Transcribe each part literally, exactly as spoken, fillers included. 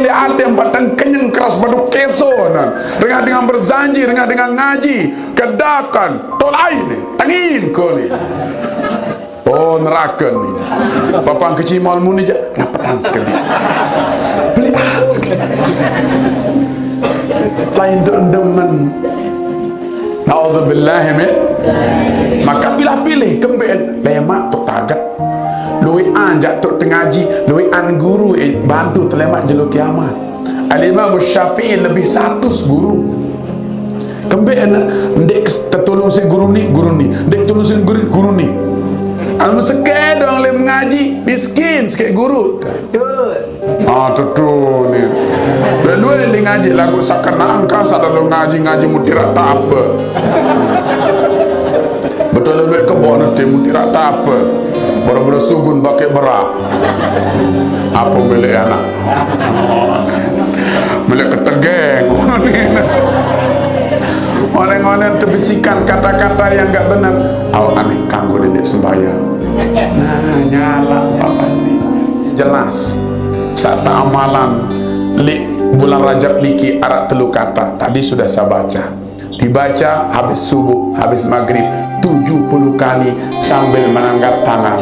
Atem batang kenyang keras badu keso nan. Rengah dengan berjanji, rengah dengan ngaji. Kedakan, tolai ni, tengin ko ni. Oh, neraka ni. Bapang kecimol muni je, ngapatan sekali. Belian sekali. Lain tu demen. Naudzubillah min. Maka pilih-pilih kemben lemak tu tagat. Lui anjak tu tengaji, lui an guru eh, bantu telemak jelo kiamat. Al-Imam Syafi'i lebih seratus guru. Kembe enak, ndek kes-, tetulung si guru ni, guru ni. Ndek tulung si guru, guru ni. Anu sekedang le mengaji, miskin sikit guru. Ah, tutu ni. Lalu le ngaji lagu sakana angka sadalo ngaji, ngaji mutiara tapa. Betul lalu kebon nanti mutiara tapa. Baru-baru sugun pakai berak. Apa milik anak? Milik ketegeng. Oneng-oneng terbisikan kata-kata yang gak benar. Awak aneh kanggo nenek sembahyang. Nah, nyala apa ni? Jelas. Saat amalan lik bulan Rajab niki arak telu kata. Tadi sudah saya baca. Dibaca habis subuh, habis maghrib, tujuh puluh kali sambil menanggat tangan.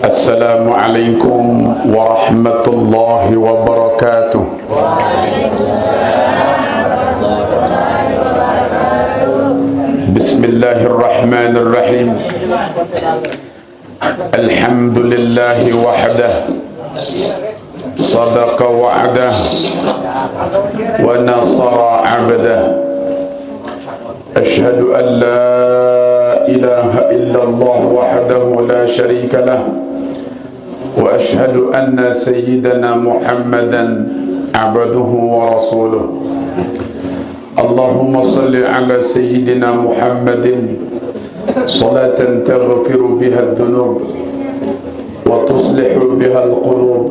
Assalamualaikum warahmatullahi wabarakatuh. Bismillahirrahmanirrahim. الحمد لله وحده صدق وعده ونصر عبده. أشهد أن لا إله إلا الله وحده لا شريك له، وأشهد أن سيدنا محمدا عبده ورسوله. اللهم صل على سيدنا محمد صلاة تغفر بها الذنوب وتصلح بها القلوب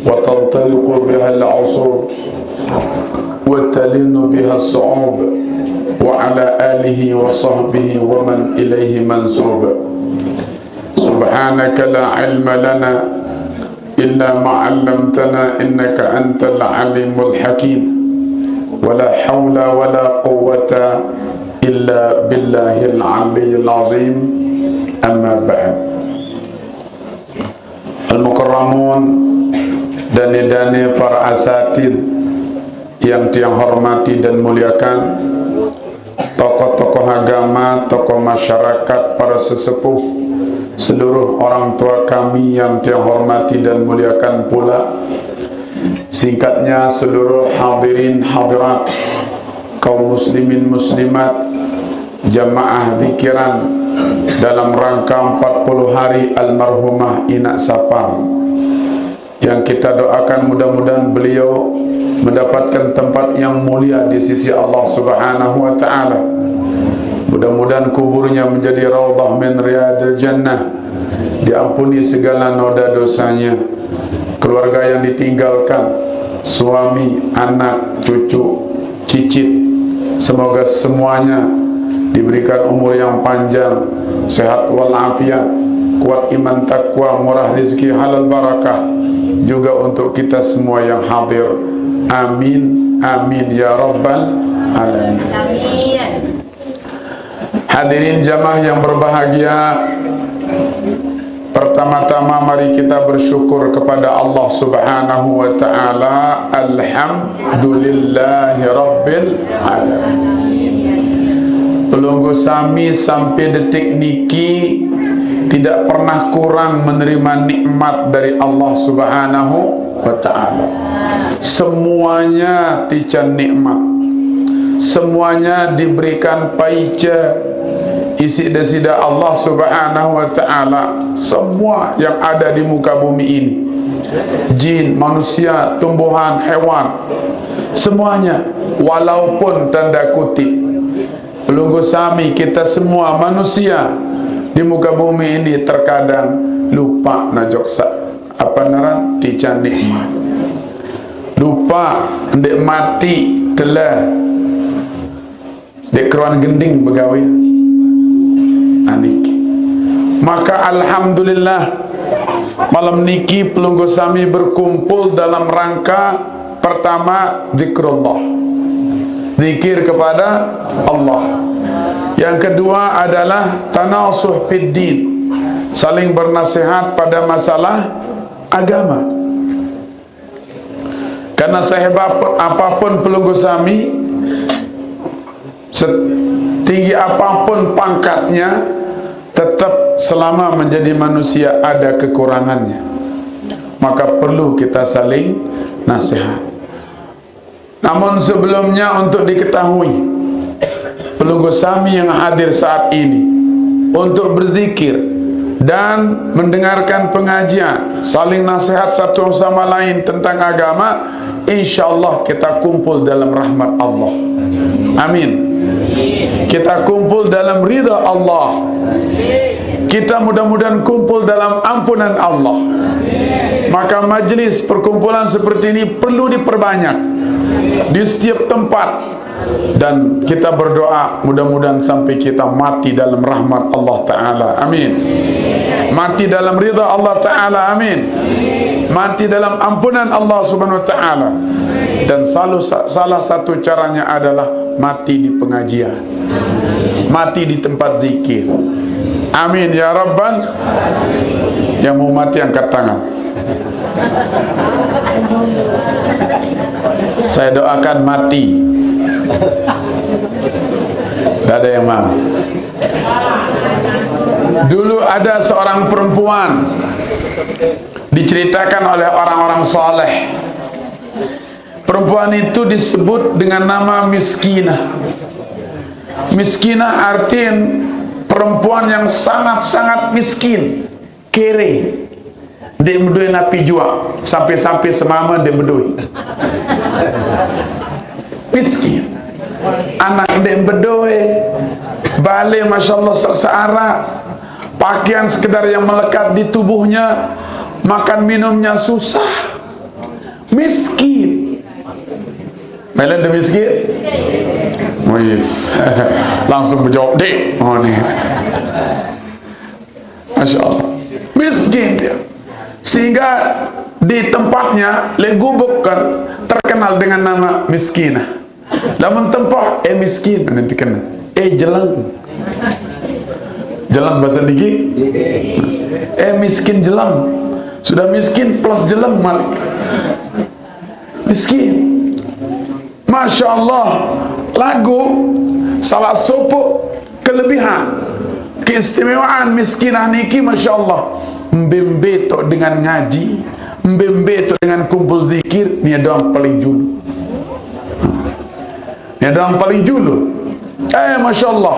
وتنطلق بها العصور وتلين بها الصعوب وعلى آله وصحبه ومن إليه منسوب. سبحانك لا علم لنا إلا ما علمتنا إنك أنت العليم الحكيم. ولا حول ولا قوة إلا بالله العلي العظيم. أما بعد. Al-Mukarramun, dane-dane para asatid yang tiang hormati dan muliakan, tokoh-tokoh agama, tokoh masyarakat, para sesepuh, seluruh orang tua kami yang tiang hormati dan muliakan pula. Singkatnya, seluruh hadirin hadirat, kaum muslimin muslimat, jamaah zikiran dalam rangka empat puluh hari almarhumah Inak Sapar, yang kita doakan mudah-mudahan beliau mendapatkan tempat yang mulia di sisi Allah Subhanahu wa Ta'ala. Mudah-mudahan kuburnya menjadi raudhah min riyadil jannah, diampuni segala noda dosanya. Keluarga yang ditinggalkan, suami, anak, cucu, cicit. Semoga semuanya diberikan umur yang panjang, sehat walafiat, kuat iman takwa, murah rezeki, halal barakah. Juga untuk kita semua yang hadir. Amin, amin ya rabbal alamin. Amin. Hadirin jamaah yang berbahagia, pertama-tama mari kita bersyukur kepada Allah Subhanahu wa Ta'ala. Alhamdulillahirabbil alamin. Pelungguh sami sampai detik niki tidak pernah kurang menerima nikmat dari Allah Subhanahu wa Ta'ala. Semuanya tican nikmat. Semuanya diberikan paica isi desida Allah Subhanahu wa Ta'ala. Semua yang ada di muka bumi ini, jin, manusia, tumbuhan, hewan, semuanya, walaupun tanda kutip, pelungguh sami, kita semua manusia di muka bumi ini terkadang lupa najok sa-, apa naran, tican nikmat. Lupa, ndek mati, telah. Dek keruan gending begawe. Aniki. Maka alhamdulillah, malam niki pelungguh sami berkumpul dalam rangka pertama zikrullah. Zikir kepada Allah. Yang kedua adalah tanasuh fid din. Saling bernasihat pada masalah agama. Karena sehebat apapun pelungguh sami, setinggi apapun pangkatnya, tetap selama menjadi manusia ada kekurangannya. Maka perlu kita saling nasihat. Namun sebelumnya, untuk diketahui, pelungguh sami yang hadir saat ini untuk berzikir dan mendengarkan pengajian, saling nasihat satu sama lain tentang agama, insya Allah kita kumpul dalam rahmat Allah. Amin. Kita kumpul dalam ridha Allah. Kita mudah-mudahan kumpul dalam ampunan Allah. Maka majelis perkumpulan seperti ini perlu diperbanyak di setiap tempat. Dan kita berdoa, mudah-mudahan sampai kita mati dalam rahmat Allah Ta'ala. Amin. Mati dalam ridha Allah Ta'ala. Amin. Mati dalam ampunan Allah Subhanahu wa Ta'ala. Dan selalu sa-, salah satu caranya adalah mati di pengajian. Mati di tempat zikir. Amin ya Rabbal. Yang mau mati angkat tangan. Saya doakan mati. Tidak ada yang mau. Dulu ada seorang perempuan diceritakan oleh orang-orang soleh. Perempuan itu disebut dengan nama miskinah. Miskinah artin perempuan yang sangat-sangat miskin, kere. Ndeq bedoe napi juaq, sampe-sampe semame ndeq bedoe. Miskin. Anak ndeq bedoe, bale, masyaallah, se-, searaq. Pakaian sekedar yang melekat di tubuhnya, makan minumnya susah. Miskin. Mele ndeq miskin? Wis. Langsung menjawab, "Ndeq." Oh, nih. Masya Allah. Miskin dia. Sehingga di tempatnya, leq gubuk kan, terkenal dengan nama miskinah. Lamun tempoh, eh, miskin, nanti kena. Eh, jeleng. Jeleng bahasa niki? Eh, miskin jeleng. Sudah miskin plus jeleng malik. Miskin. Masya Allah. Laguq salah sopoq kelebihan, keistimewaan miskinah niki, Masya Allah. Mbe-mbe toq dengan ngaji, mbe-mbe toq dengan kumpul zikir, nie doang paling julu. Nie doang paling julu. Eh, Masya Allah.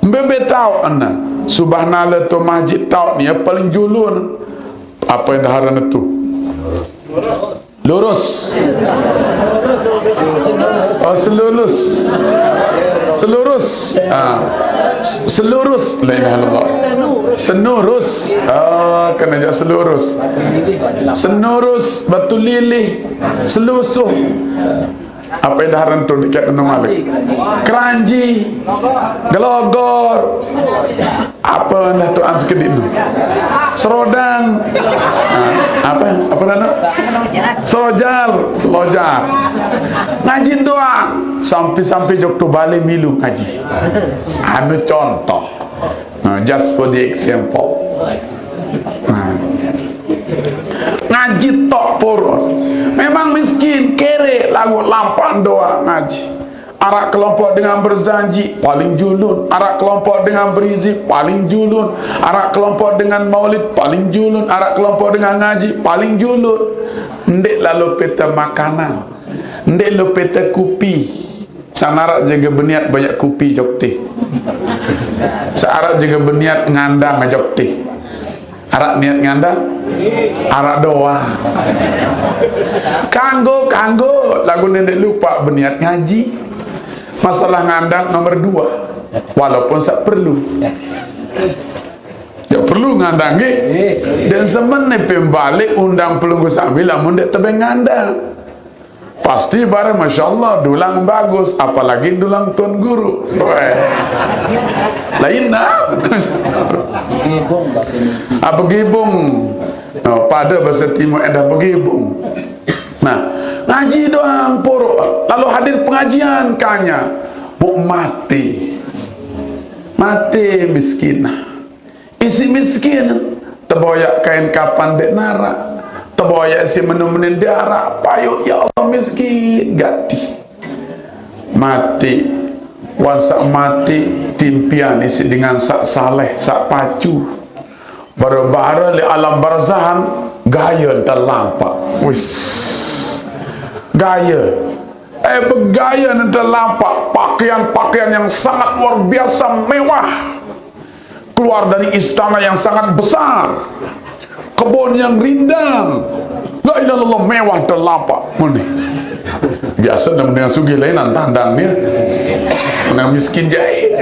Mbe-mbe taoq ene. Subhanallah to masjid taoq nie paling julu ene. Apa yang daharan itu? Lurus. Oh, selurus. Selurus. Ah. S-, selurus. La ilaha illallah. Senurus. Ah, kena jaq selurus. Senurus, batu lilih, selusuh. Apa yang daharan tu dekat Gunung Malik? Keranji, gelogor. Apa dah tuan sekediq tu? Serodan. Ha, apa? Apa dah tu? Selojar, selojar. Ngaji doang. Sampai-sampai jok tu balik milu ngaji. Anu contoh. Nah, just for the example. Nah. Ngaji tok purun. Memang miskin, kere, laguq lampaq doang ngaji. Araq kelompok dengan berjanji, paling julun. Araq kelompok dengan berizin, paling julun. Araq kelompok dengan maulid, paling julun. Araq kelompok dengan ngaji, paling julun. Ndeq lalo pete makanan. Ndeq lo pete kupi. Sang araq jage beniat banyak kupi jok teh. Sang araq jage beniat ngandang jok teh. Araq niat ngandang? Araq doang. Kanggo, kanggo, laguq ndeq lupaq beniat ngaji. Masalah ngandang nomor dua. Walaupun saq perlu. Ya perlu ngandang, nggih. Dan semene pembalik undang pelungguh sami lamun ndeq tebeng ngandang. Pasti bareng, Masya Allah, dulang bagus, apalagi dulang Tuan Guru. Weh. Lain nah. Begibung bahasa Indonesia. Ah, begibung. Oh, pada bahasa Timur endah begibung. Nah, ngaji doang poro. Lalu hadir pengajian, kanya, mau mati. Mati miskin. Isi miskin, teboyak kain kapan dek narak, teboyak isi menu-menu dek arak, payu, ya Allah, miskin gati. Mati, wan sak mati, timpian isi dengan sak saleh, sak pacu. Bara-bara le alam barzahan, gaya entar lampak. Wis. Gaya. Eh, begaya entar lampak. Pakaian-pakaian yang sangat luar biasa mewah. Keluar dari istana yang sangat besar, kebun yang rindang. La ilaha illallah, mewah terlampau. Mene. Biasa dengan sugih lain tandang dia. Menang miskin jahit.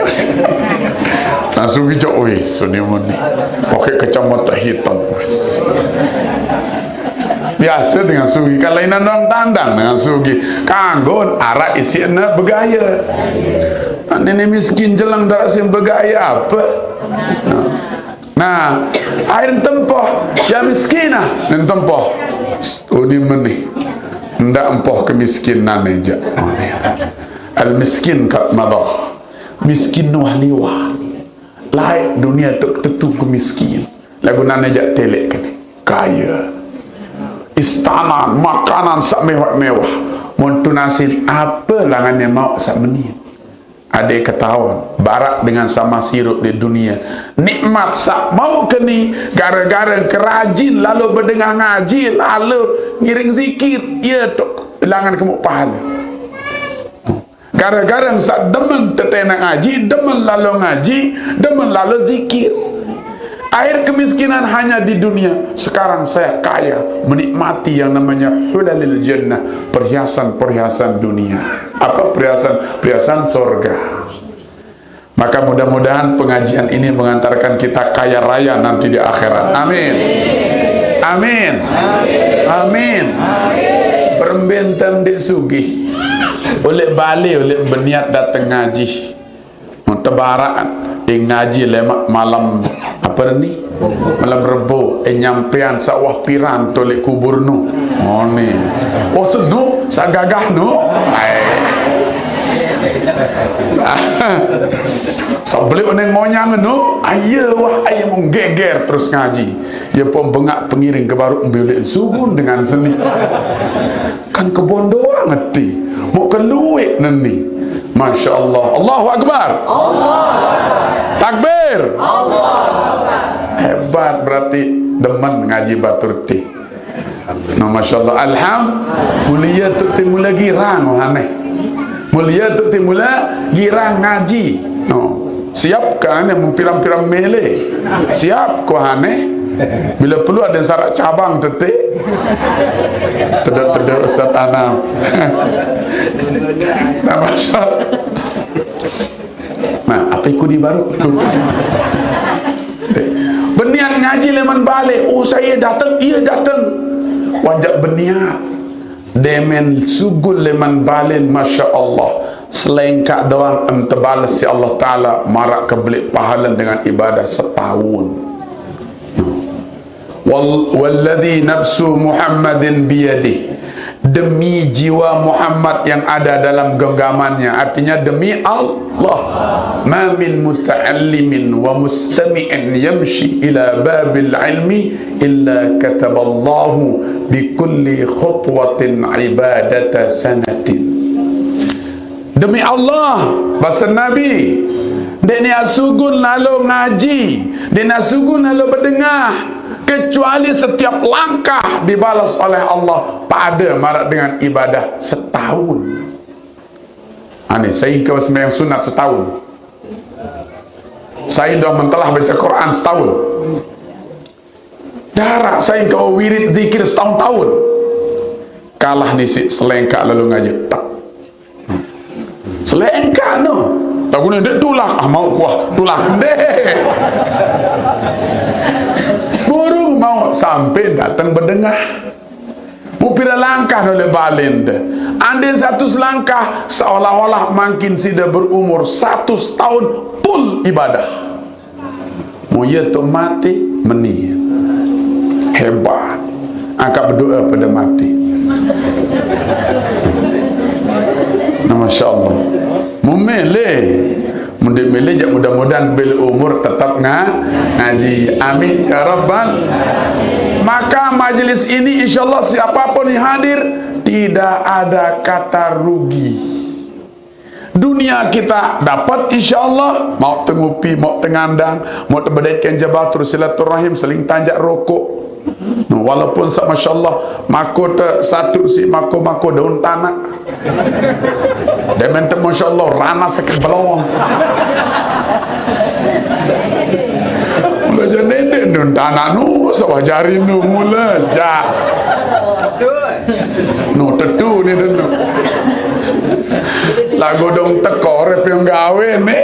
Nah, sugih jauh, wis, ini mene. Pakai kacamata hitam, wis. Biasa dengan sugih. Kalau lain orang tandang dengan sugih. Kanggo arak isi ena begaya. Nah, nenek miskin jelang darat sing begaya apa? Nah. Nah, air tempoh, ya miskinah, nen tempoh. Uni meni. Ndak empoh kemiskinan aja. Al miskin kat mada. Miskin nuh liwa. Laik dunia tu tetu kemiskin. Lagu nane jak telek kene. Kaya. Istana, makanan sak mewah-mewah. Montu nasin apa langannya mau sak menit. Ade ketahuan, barak dengan sama sirup di dunia. Nikmat sak mau keni, gara-gara kerajin, lalu bedengah ngaji, lalu ngiring zikir. Iya tu, langan kemuk pahala. Gara-gara sak demen tetena ngaji, demen lalu ngaji, demen lalu zikir. Akhir kemiskinan hanya di dunia. Sekarang saya kaya, menikmati yang namanya hulalil jannah, perhiasan-perhiasan dunia. Apa perhiasan? Perhiasan sorga. Maka mudah-mudahan pengajian ini mengantarkan kita kaya raya nanti di akhirat. Amin. Amin. Amin. Berembe entan dek sugih. Oleh balik, oleh berniat datang ngaji. Tebarak, eh, ngaji lemak malam apa ni? Malam Rebo, eh, nyampean sawah piran tolek kubur nu. Oh ni. Oh senu, sagagah nu. Ai. Sebelum neng monyang nu, ayo wah ayo menggeger terus ngaji. Ya pom bengak pengiring ke baru ambil sugun dengan seni. Kan kebon doang ngerti. Mau keluik neni. Masya Allah. Allahu Akbar. Takbir. Hebat berarti demen ngaji batur ti. Nah, Masya Allah. Alham. Mulia tu ti mula girang wahane. Mulia tu ti mula girang ngaji. No. Siap kan yang mempirang-pirang mele. Siap ko hane. Bila perlu ada syarat cabang tete. Tedek-tedek Ustaz Anam. Nah, Masya Allah. Nah, apa ikut di baru? Berniat ngaji leman balik. Oh, saya datang, iya datang. Wanjak berniat. Demen sugul leman balen, Masya Allah. Selengkak doang em tebales si Allah Ta'ala, marak kebelik pahala dengan ibadah setahun. Wal-, walladhi nafsu Muhammadin biyadih. Demi jiwa Muhammad yang ada dalam genggamannya, artinya demi Allah. Ma min muta'allimin wa mustami'in yamshi ila babil ilmi illa kataballahu bi kulli khutwatin ibadata sanatin. Demi Allah, bahasa Nabi, dek ni asugun lalu ngaji, dek ni asugun lalu berdengah, kecuali setiap langkah dibalas oleh Allah pada marak dengan ibadah setahun. Ane, saya ke sembahyang sunat setahun. Saya dah mentelah baca Quran setahun. Darak saya ke wirid zikir setahun-tahun. Kalah ni si selengkak lalu ngaji. Tak. Selengkak no. Lagu ni dek tulah. Ah, mau kuah. Tulah dek. Burung mau sampai datang berdengah. Upira langkah noleh balen de. Andai satus langkah, seolah-olah mangkin sida berumur satus tahun full ibadah. Mun ye tu mati, meni. Hebat. Angkat berdoa pada mati. Nah, Masya Allah. Memilih. Mun dia milih, jak mudah-mudahan bila umur tetap nga-, ngaji. Amin ya rabbal. Maka majlis ini, insya Allah, siapapun yang hadir, tidak ada kata rugi. Dunia kita dapat, insya Allah, mau tengupi, mau tengandang, mau tebedaitkan jabah, terus silaturahim, saling tanjak rokok. Nah, walaupun sa-, Masya Allah, mako te satu si mako-mako daun tanak. Dia minta, Masya Allah, rana sakit belawang. Mula je nendek nun tanak nu, sawah jari nu mula je. Nu tetu ni denu. Lagu dong tekor piang gawe ni.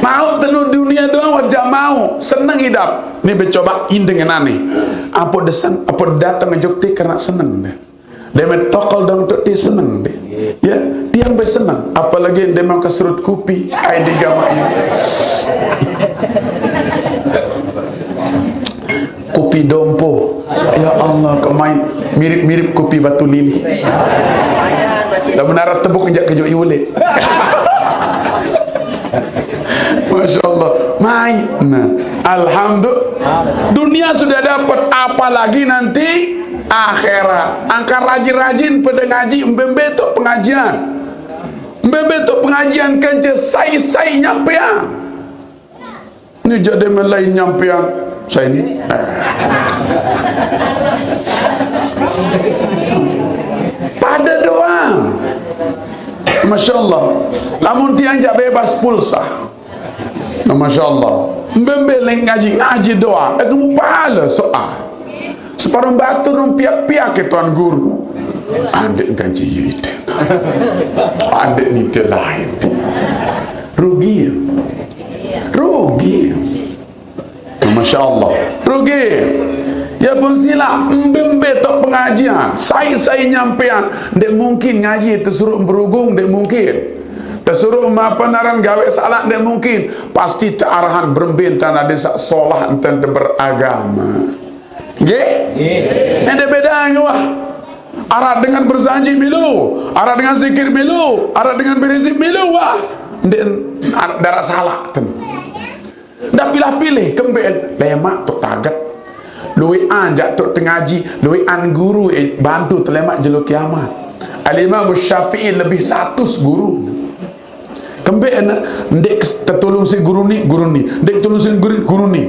Mau tenu dunia doang, wajah mau seneng idap. Ni becoba indeng nani. Apa desan, apa datang jok ti karena seneng deh. Demet tokol dong tu ti seneng deh. Ya, tiang be seneng. Apalagi demet keserut kupi. Ai di gama ini. Kupi dompo. Ya Allah, kemai mirip-mirip kupi batu lili. Dah menarat tebuk injak kejo iwele. Masya Allah. Mai. Nah, alhamdulillah. Dunia sudah dapat, apalagi nanti akhirat. Angka rajin-rajin pada ngaji, mbembe tu pengajian. Mbembe tu pengajian kence sai-sai nyampean. Ni jadi melai nyampean. Saya ni. Pada doang. Masya Allah. Lamun tiang jak bebas pulsa. Nah, Masya Allah. Mbembe leng ngaji, ngaji doang. Eh, kamu pahala soal. Separuh batur nung piak-piak ke Tuan Guru. Andek ngaji itu. Andek ni lain. Rugi. Rugi. Masya Allah. Rugi. Ya pun sila, mbembe tok pengajian. Sai-sai nyampean. Ndak mungkin ngaji tersuruh berugung, ndak mungkin. Tersuruh apa naran gawe salah, ndak mungkin. Pasti tearahan berembe tanah desa solah enten beragama. Nggih? Nggih. Ndak beda wah. Arah dengan berjanji milu, arah dengan zikir milu, arah dengan berizin milu, wah. Ndak darah salah ten. Ndak pilih-pilih, kemben, lemak tu taget. Luwe anjak tu tengaji, luwe an guru, eh, bantu telemak jelo kiamat. Al-Imam Syafi'i lebih satus guru. Kemben, ndek kes-, tetulung si guru ni, guru ni. Ndek tetulung si guru, guru ni.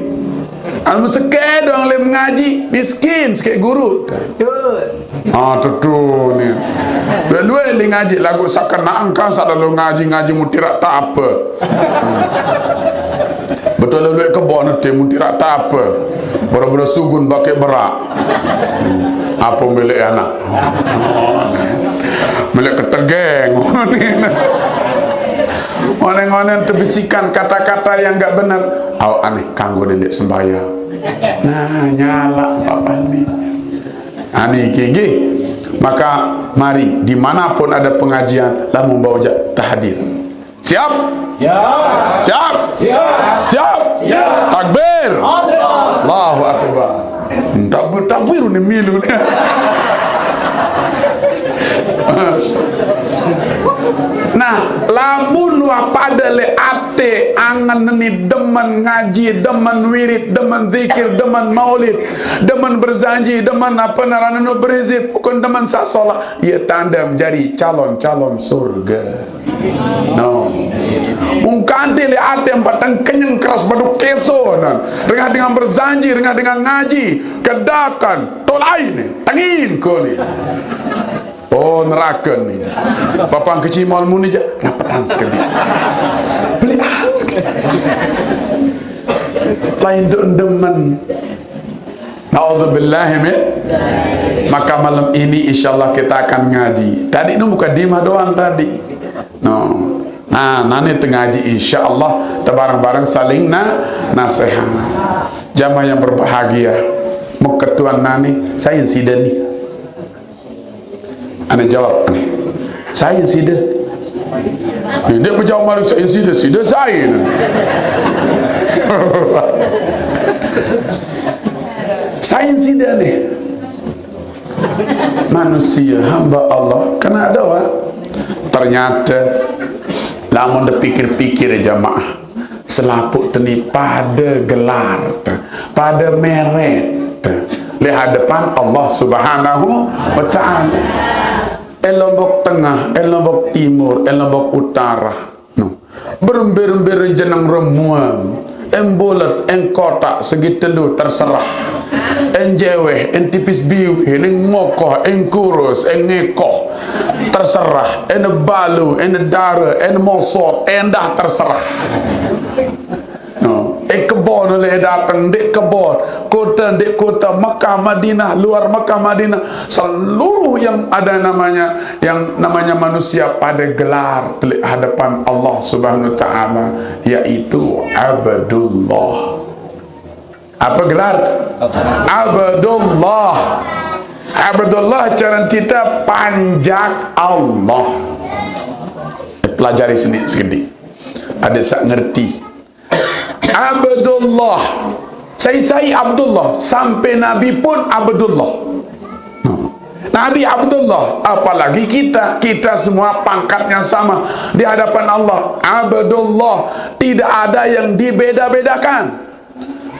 Anu seke doang lem ngaji, miskin seke guru. Ah, tutu ni. Dua-dua li ngaji lagu sakana angka selalu ngaji, ngaji mutirak tak apa. Betul lu ke bon te mutirak tak apa. Boro-boro sugun bake berak. Apa milik anak? Milik ketegeng. Onen-onen terbisikan kata-kata yang enggak benar. Au aneh, kanggo dendek sembahyang. Nah, nyala papa ni. Ani kiki. Maka mari, dimanapun ada pengajian, lamun bawa ja-, tahdir. Siap? Siap. Siap? Siap. Siap. Siap. Takbir. Allah. Allahu Akbar. Takbir, takbir ni milu ni. Nah, lamun wa pada le ate angen ni demen ngaji, demen wirid, demen zikir, demen maulid, demen berjanji, demen apa narananu berizin, bukan demen sasolah, ia tanda menjadi calon-calon surga. No. Mungkante le ate empat tengkenyeng keras baduk keso nan. Rengah dengan berjanji, rengah dengan ngaji, kedakan, tolai ni, tengin koli. Oh, neraka ni. Bapang kecimol muni je, rapetan sekali. Belian sekali. Lain tu demen. Naudzubillah min. Maka malam ini insya Allah kita akan ngaji. Tadi nu mukadimah doang tadi. No. Nah, nani tengaji insya Allah tebareng-bareng saling na nasihat. Jamaah yang berbahagia. Mok ketuan nani, sain sida ni. Ane jawab, sain sida. Ni dia pejawab malik, sain sida, sida sain. Sain sida ni. Manusia hamba Allah kena doa. Ternyata, lamun dipikir-pikir ya jamaah, selaput teni pada gelar, pada meret le hadapan Allah Subhanahu wa Ta'ala. En Lombok Tengah, en Lombok Timur, en Lombok Utara. No. Berembe-rembe jeneng remuan, en bulet, en kotak, segi telu, terserah. En jeweh, en tipis biwih, en mokoh, en kurus, en ngekoh. Terserah, en balu, en dare, en mosot, endah terserah. No. Eh, kebon le dateng, dek kebon, kota, dek kota, Mekah, Madinah, luar Mekah, Madinah, seluruh yang ada namanya, yang namanya manusia pada gelar telik hadapan Allah Subhanahu wa Ta'ala, yaitu Abdullah. Apa gelar? Abdullah. Abdullah cara kita panjak Allah. Pelajari sini sekedi. Ada sak ngerti. Abdullah. Sai-sai Abdullah, sampai Nabi pun Abdullah. Nabi Abdullah, apalagi kita, kita semua pangkatnya sama di hadapan Allah. Abdullah, tidak ada yang dibeda-bedakan.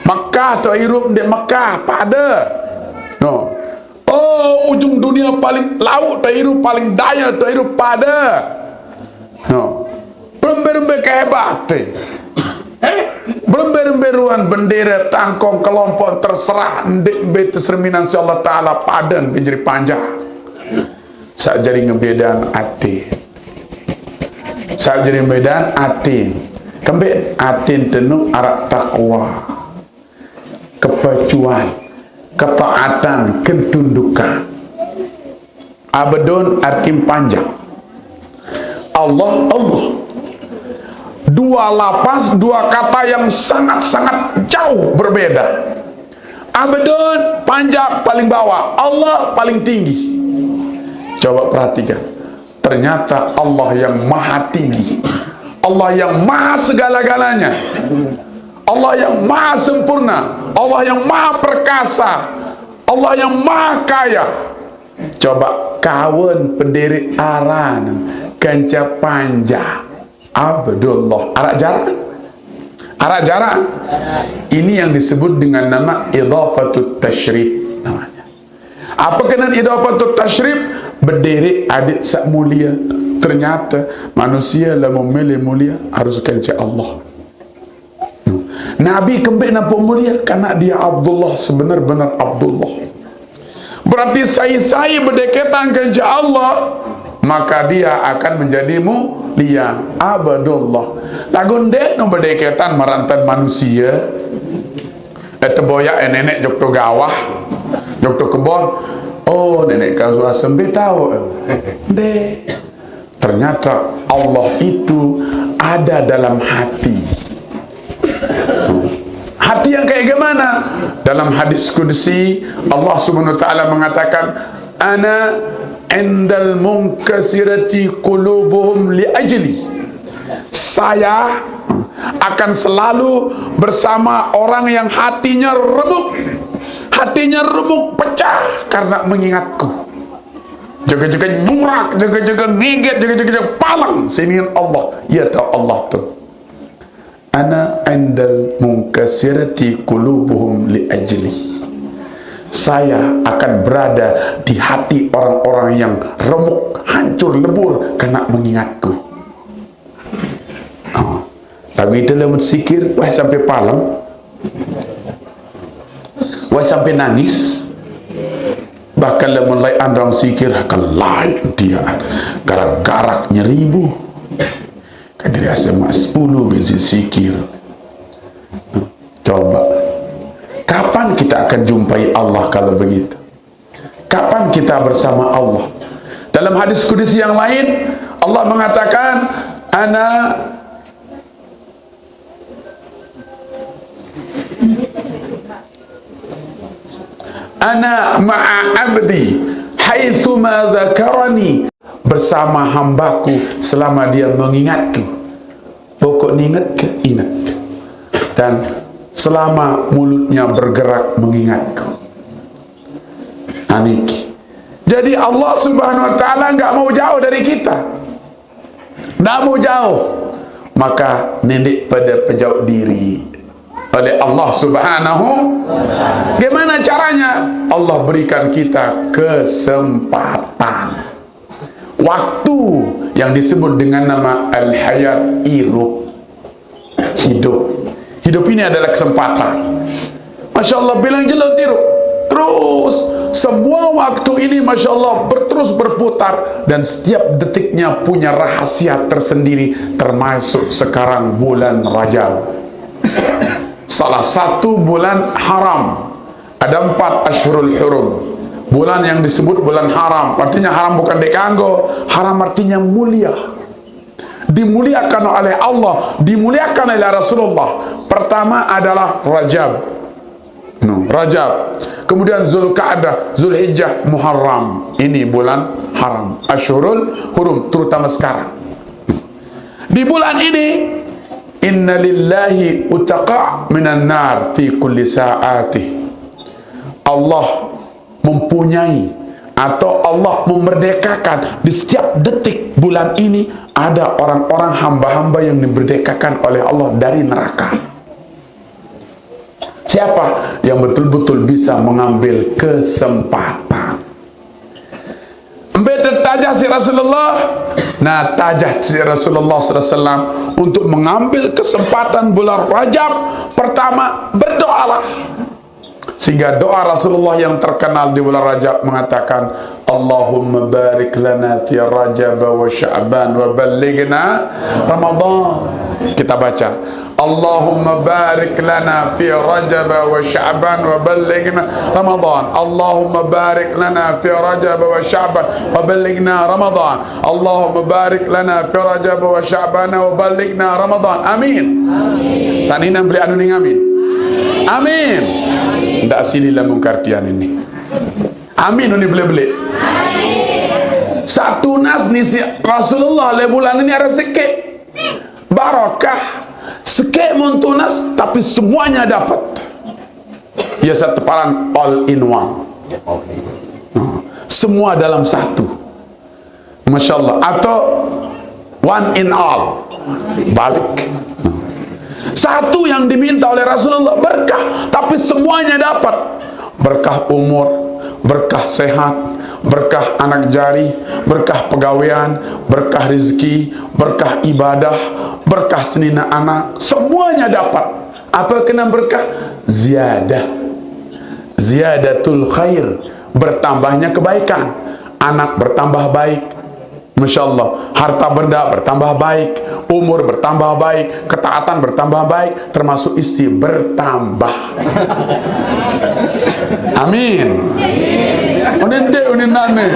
Mekah to irup di Mekah, pada. No. Oh, ujung dunia paling laut to irup, paling daya to irup, pada. No. Berembe-rembe kehebat, eh. Berembe-rembe ruan bendera, tangkong, kelompok, terserah, ndik be terserminan si Allah Ta'ala, padan benjeri panjang. Sak jari ngebedan ati. Sak jari ngebedan ati. Kembe ati tenu arak takwa. Kepacuan, ketaatan, ketundukan. Abdun arti panjang. Allah, Allah. Dua lapas, dua kata yang sangat-sangat jauh berbeda. Abdun panjang paling bawah, Allah paling tinggi. Coba perhatikan. Ternyata Allah yang maha tinggi, Allah yang maha segala-galanya, Allah yang maha sempurna, Allah yang maha perkasa, Allah yang maha kaya. Coba kawan pendiri aran kenca panja Abdullah. Arak jarak? Arak jarak. Ini yang disebut dengan nama idafatut tasyrif namanya. Apa kena idafatut tasyrif? Berdiri adik sak mulia. Ternyata manusia lah memilih mulia harus kenca Allah. Nabi kembe nampak mulia karena dia Abdullah, sebenar-benar Abdullah. Berarti sai-sai berdeketan kenca Allah, maka dia akan menjadi mulia. Abdullah. Lagu ndek no berdeketan marantan manusia. Eh, teboyak, eh, nenek jok to gawah, jok to kebon. Oh, nenek kau sudah sembe tahu. Ndek. Ternyata Allah itu ada dalam hati. Hati yang kayak gimana? Dalam hadis qudsi, Allah Subhanahu wa Ta'ala mengatakan, "Ana indal munkasirati qulubuhum li ajli." Saya akan selalu bersama orang yang hatinya remuk. Hatinya remuk, pecah karena mengingatku. Jaga-jaga nyurak, jaga-jaga ngeget, jaga-jaga palang. Sini Allah. Ya tahu Allah tu. Ana indal munkasirati qulubuhum li ajli. Saya akan berada di hati orang-orang yang remuk, hancur lebur karena mengingatku. Oh. Lagu itu lamun sikir, wah sampai palang. Wah sampai nangis. Bahkan lamun lai andang sikir, kelai dia. Garak-garak nyeribu. Kadiri asema sepuluh besi sikir. Coba. Kapan kita akan jumpai Allah kalau begitu? Kapan kita bersama Allah? Dalam hadis qudsi yang lain, Allah mengatakan, "Ana, Ana ma'a abdi haitsuma dzakarani, bersama hambaku selama dia mengingatku. Pokok ninget ke inget. Dan selama mulutnya bergerak mengingatku. Aniki. Jadi Allah Subhanahu wa Ta'ala nggak mau jauh dari kita. Nggak mau jauh. Maka nindik pada pejauh diri oleh Allah Subhanahu. Gimana caranya? Allah berikan kita kesempatan. Waktu yang disebut dengan nama al-hayat, irup, hidup. Hidup ini adalah kesempatan. Masya Allah, bilang jelas tiru. Terus, semua waktu ini, Masya Allah, berterus berputar. Dan setiap detiknya punya rahasia tersendiri, termasuk sekarang bulan Rajab. Salah satu bulan haram. Ada empat Ashurul Hurum. Bulan yang disebut bulan haram. Artinya haram bukan dek kanggo. Haram artinya mulia. Dimuliakan oleh Allah, dimuliakan oleh Rasulullah. Pertama adalah Rajab. No, Rajab. Kemudian Zulkaadah, Zulhijjah, Muharram. Ini bulan haram. Ashurul Hurum, terutama sekarang. Di bulan ini, inna lillahi utaqa minan nar fi kulli sa'atih. Allah mempunyai atau Allah memerdekakan di setiap detik bulan ini, ada orang-orang, hamba-hamba yang dimerdekakan oleh Allah dari neraka. Siapa yang betul-betul bisa mengambil kesempatan? Embe tertajah si Rasulullah. Nah, tajah si Rasulullah sallallahu alaihi wasallam untuk mengambil kesempatan bulan Rajab. Pertama, berdoalah. Sehingga doa Rasulullah yang terkenal di bulan Rajab mengatakan, "Allahumma barik lana fi Rajab wa Sya'ban wa ballighna Ramadan." Kita baca, "Allahumma barik lana fi Rajab wa Sya'ban wa ballighna Ramadan. Allahumma barik lana fi Rajab wa Sya'ban wa ballighna Ramadan. Allahumma barik lana fi Rajab wa Sya'ban wa ballighna Ramadan." Amin. Sanina beli anu ning amin. Amin. Ndak sini lamun kartian ini. Amin, ini beli-beli. Satu nas ni si Rasulullah le bulan ini ada sikit. Barakah. Sikit mun tunas, tapi semuanya dapat. Ya, satu paran all in one. Nah, semua dalam satu. Masya Allah. Atau one in all. Balik. Satu yang diminta oleh Rasulullah, berkah, tapi semuanya dapat. Berkah umur, berkah sehat, berkah anak jari, berkah pegawaian, berkah rezeki, berkah ibadah, berkah senina anak, semuanya dapat. Apa kena berkah? Ziyadah. Ziyadatul khair, bertambahnya kebaikan. Anak bertambah baik, Masya Allah, harta benda bertambah baik, umur bertambah baik, ketaatan bertambah baik, termasuk istri bertambah. Amin. Unin de, unin nane.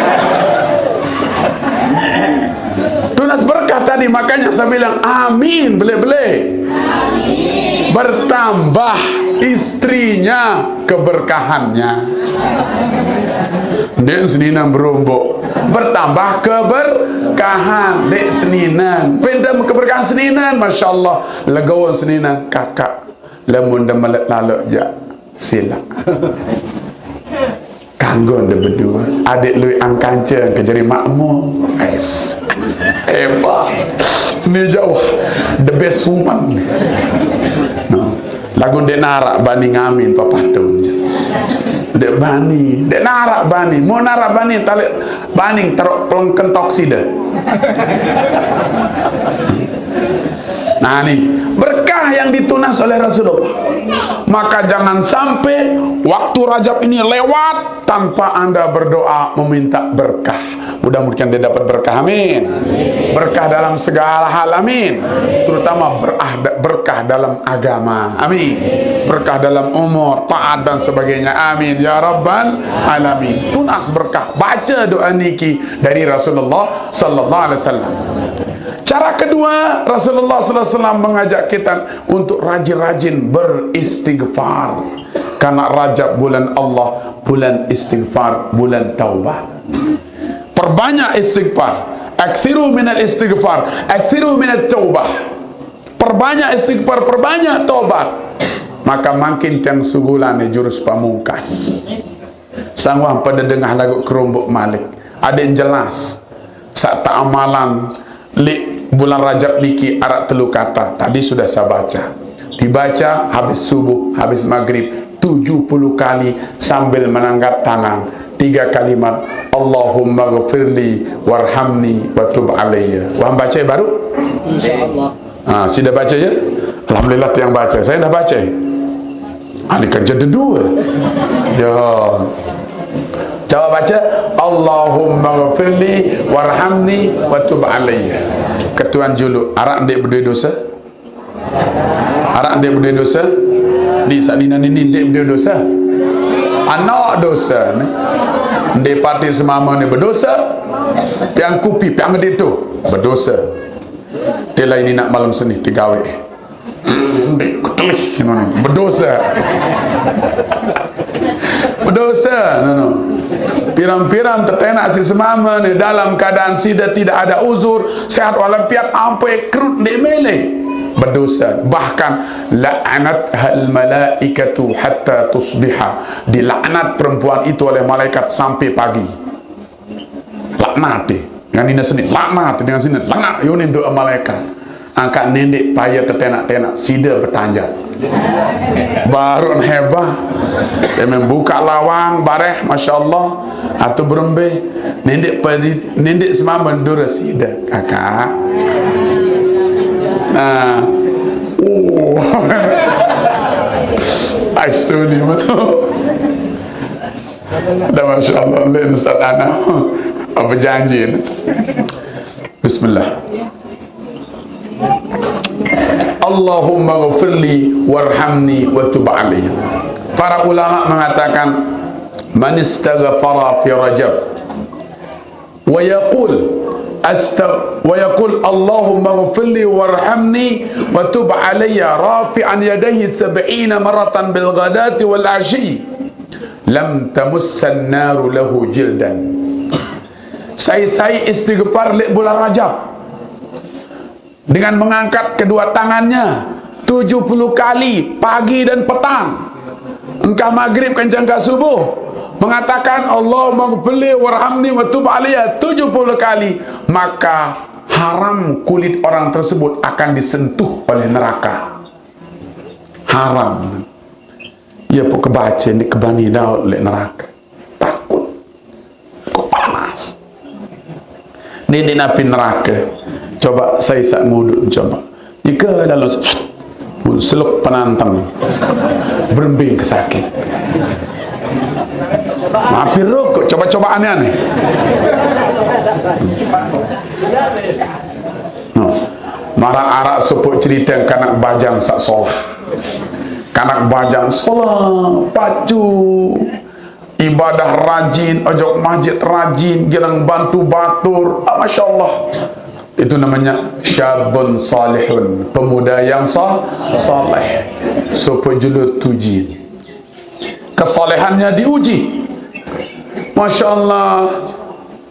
Tunas berkah tadi, makanya saya bilang, "Amin, bele-bele." Bertambah istrinya keberkahannya. Dek seninan berumbuk. Bertambah keberkahan. Dek seninan. Pindah keberkahan seninan. Masya Allah. Legawa seninan. Kakak. Lamun dah malet lalok jak. Silap. Kanggo dah berdua. Adik lui angkanca ke jadi makmur. Es. Hebat. Ni jauh. The best woman. No. Lagu dek narak bani ngamin papatun je. Dek bani, dek narak bani. Mau narak bani, talik bani teruk pelengken toksida. Nah, ni berkah yang ditunas oleh Rasulullah. Maka jangan sampai waktu Rajab ini lewat tanpa Anda berdoa meminta berkah. Mudah-mudahan dia dapat berkah, amin. Berkah dalam segala hal, amin. Terutama berkah, berkah dalam agama, amin. Berkah dalam umur, taat dan sebagainya, amin ya rabbal alamin. Tunas berkah. Baca doa niki dari Rasulullah sallallahu alaihi wasallam. Cara kedua, Rasulullah sallallahu alaihi wasallam mengajak kita untuk rajin-rajin beristighfar. Karena Rajab bulan Allah, bulan istighfar, bulan taubat. Perbanyak istighfar. Aktsiru minal istighfar, aktsiru minat taubah. Perbanyak istighfar, perbanyak taubat. Maka makin tiang sugulan ni jurus pamungkas. Sanggup pada dengah lagu kerumbuk malik. Adik jelas. Sak tak amalan, lek bulan Rajab niki arak telu kata. Tadi sudah saya baca. Dibaca habis subuh, habis maghrib, tujuh puluh kali sambil menanggat tangan. Tiga kalimat, "Allahumma ghafirli warhamni wa tub alayya." Wah, baca baru? Insyaallah. Ha, sudah baca ya? Alhamdulillah, tiang baca. Saya dah baca. Ha, ni kerja dua. Ya. Coba baca, "Allahumma ghafirli warhamni wa tub alayya." Ketuan juluk, arak ndeq bedue dosa? Arak ndeq bedue dosa? Ni saq nine nini ndeq bedue dosa? Anok dosa ne. Ndeq pati semame ne bedosa. Piang kupi, piang gede tu bedosa. Te lain inaq malem seni tegawe. Ndeq ketelih, ngono. Bedosa. Bedosa, ngono. Piran-piran tetenak siq semame ne dalam keadaan side tidak ada uzur, sehat walafiat, ampe kerut ndeq mele. Bedosa. Bahkan, "La'anathal malaikatu hatta tusbiha." Dilaknat perempuan itu oleh malaikat sampai pagi. Laknat, eh. Dengan nine seni, laknat, dengan seni, lengaq, yo ne doa malaikat. Angkat nendeq paye tetenak-tenak, side betanjak. Baruq hebat. Dia main buka lawang, bareh, masya Allah. Atau berembe, nendeq padi, nendeq semame dure side, kakak. Nah. Oh. Ai, suni betul. Dah, masya Allah, lain Ustaz Ana. Apa janji? Bismillah. "Allahumma ghafirli warhamni wa tub alayya." Para ulama mengatakan, "Man istaghfara fi Rajab wa yaqul, asta-, wa yaqul, 'Allahumma ghafirli warhamni wa tub alayya,' rafi'an yadayhi sab'ina marratan bil ghadati wal ashi, lam tamussan naru lahu jildan." Sai-sai istighfar leq bulan Rajab dengan mengangkat kedua tangannya tujuh puluh kali pagi dan petang, engkah maghrib, kencang engkah subuh, mengatakan, "Allahumma ghfirli warhamni wa tub alayya" tujuh puluh kali, maka haram kulit orang tersebut akan disentuh oleh neraka. Haram. Iya, pok kebace ndeq kebani daud leq nerake. Takut. Kok panas. Nini napi nerake. Coba sai saq ngudut, coba. Nike lalu se-, seluk penantang. Berembing ke sakit. Mampir rokok, coba-coba aneh-aneh. Nah, maraq araq sopoq cerite kanak bajang saq solah. Kanak bajang solah, pacu, ibadah rajin, ojok masjid rajin, girang bantu batur. Ah, masya Allah. Itu namanya syabun salihun, pemuda yang sa-, saleh. Sopoq jelo tuji. Kesalehannya diuji. Masya Allah.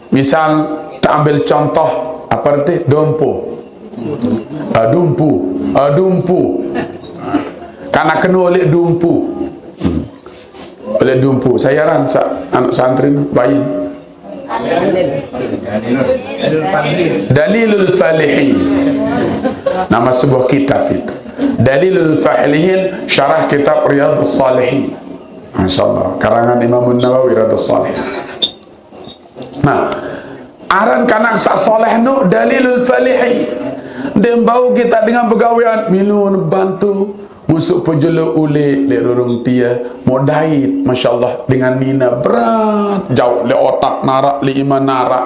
Misal, ta ambil contoh, apa arti? Dumpu. Ah, dumpu. Ah, dumpu. Kanak keno leq dumpu. Hmm. Leq dumpu. Sai aran saq anak santri bayi. Dalilul Falihin. Nama sebuah kitab itu. Dalilul Falihin, syarah kitab Riyadhus Salihin. Masya Allah. Karangan Imam Nawawi, Riyadhus Salihin. Nah, aran kanak saq soleh no Dalilul Falihin. Dem bau kita dengan begawean, milu bantu. Musuq pejelo uleq leq rurung tie, modait, masya Allah, dengan nine berat, jauq leq otak naraq, leq iman naraq.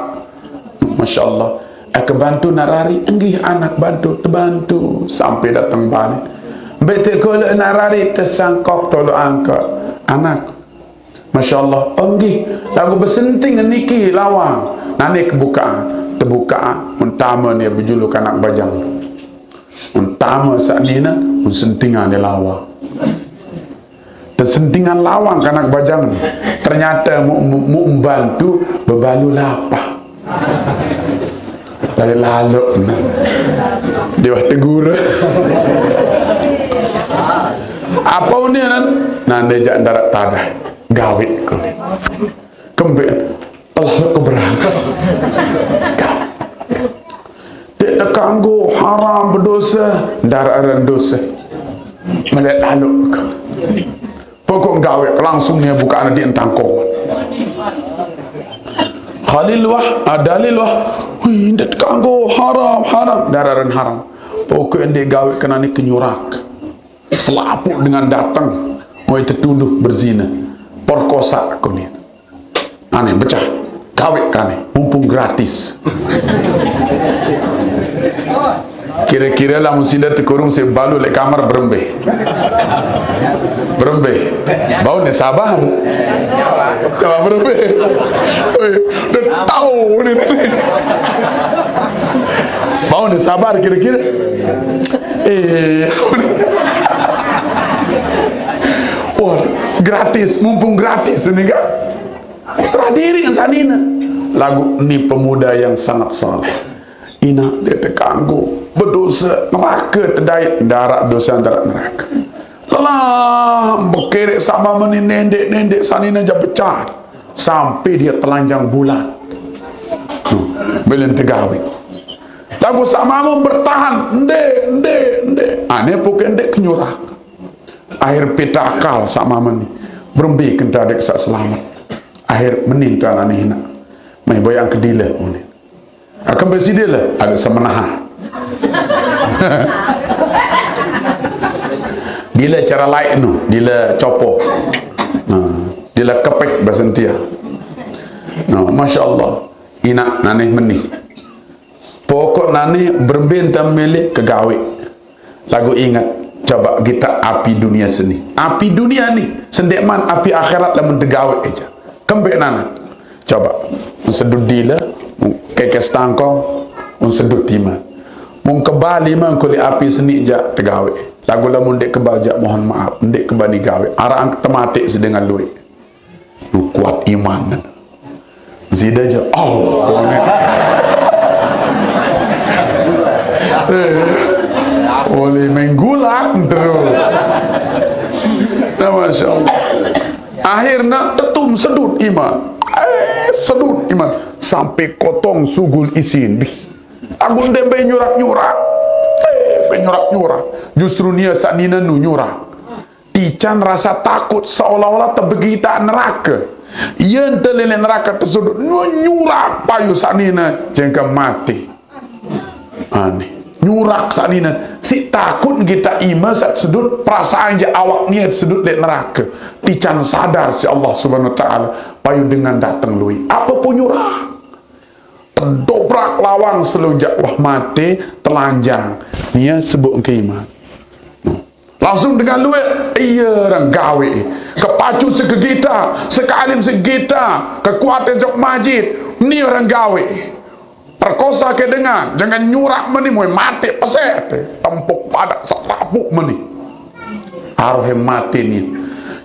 Masya Allah. Eh, kebantu narari, enggih anak bantu, tebantu, sampai dateng balik. Mbe te kole narari, tesangkok tolo angkot. Anak, masya Allah, enggih, laguq besenting niki lawang. Nane kebukaqan, tebukaqan, mun tame nie bejulu kanak bajang. Mun tame saq nine, mun sentingan ie lawang. Tesentingan lawang kanak bajang. Ternyata mu, mu, mu membantu bebalu lapah. Lalu lalu. Dia wah tegur. Apa ni nan? Nande jak darat tadah. Gawe ko. Kembe. Telah keberang. Dek kanggo haram, berdosa, darat aran dosa. Melihat lalu. Pokok gawe langsung dia buka anak di entangkong. Khalil wah, ah, dalil wah. Wih, ndak kanggo haram, haram, dararan haram. Pokok yang dia gawe kena ni kenyurak. Selaput dengan datang, wah, tertuduh berzina, perkosa kau ni. Aneh, pecah. Gawe kane, mumpung gratis. Kira-kira lamun sida tekurung si balu lek kamar berembe. Berembe. Bau ne sabar. Coba berembe. Woi, udah tahu ni. Bau ne sabar kira-kira. Eh. Wah, gratis, mumpung gratis ini kan. Serah diri yang sanina. Lagu ni pemuda yang sangat saleh. Ina dia tekanggu, berdosa, neraka tedai, darat dosa, darat neraka. Lelah bekerek sama meni nendek-nendek sanina ja pecah. Sampai dia telanjang bulat. Hmm, belum tegawe. Lagu sama mu bertahan, ndek, ndek, ndek. Aneh pokok ndek kenyurak. Akhir peta akal sama meni. Berembe kenta dek sak selamat. Akhir meninta aneh nak. Mai boyang ke dila. Akan besi dila ada semenaha. Dila cara lain tu, dila copo. Ha, dila kepek basentia. No, masya Allah. Ina naneh meni. Pokok naneh berembe enta milih kegawe. Lagu ingat, coba kita api dunia seni. Api dunia ni, sendek man api akhirat lamun tegawe aja. Kembe naneh. Coba, sedut dila, kekes tangkong, sedut tima. Mung kebal lima kuli api seni ja tegawe. Lagu lamun dek kebal ja mohon maaf, dek kebani gawe. Arang temate sedengan luwe. Lu kuat iman. Zida aja. Oh, eh, boleh menggulang terus. Nah, masya Allah. Akhirnya tetum sedut iman. Eh, sedut iman. Sampai kotong sugul isin. Bih. Aku ndek be nyurak-nyurak. Eh, be nyurak-nyurak. Justru nia sanina nu nyurak. Tican rasa takut seolah-olah tebegita neraka. Yen telele neraka tersudut, nu-, nyurak payu sanina jengka mati. Aneh. Nyurak sanina. Si takut kita ima saat sedut, perasaan je awak niat sedut lek neraka. Tican sadar si Allah Subhanahu wa Ta'ala. Payu dengan datang lui. Apa pun nyurak. Tedobrak lawang selunjak wah mate telanjang. Nia sebut engke iman. Langsung dengan luwek, iya orang gawe. Kepacu segegita, sekalim segegita, kekuatan jok majid, ni orang gawe. Perkosa ke dengan, jangan nyurak meni, mau mate peset. Tempuk padak serapuk meni. Aroh mate ni.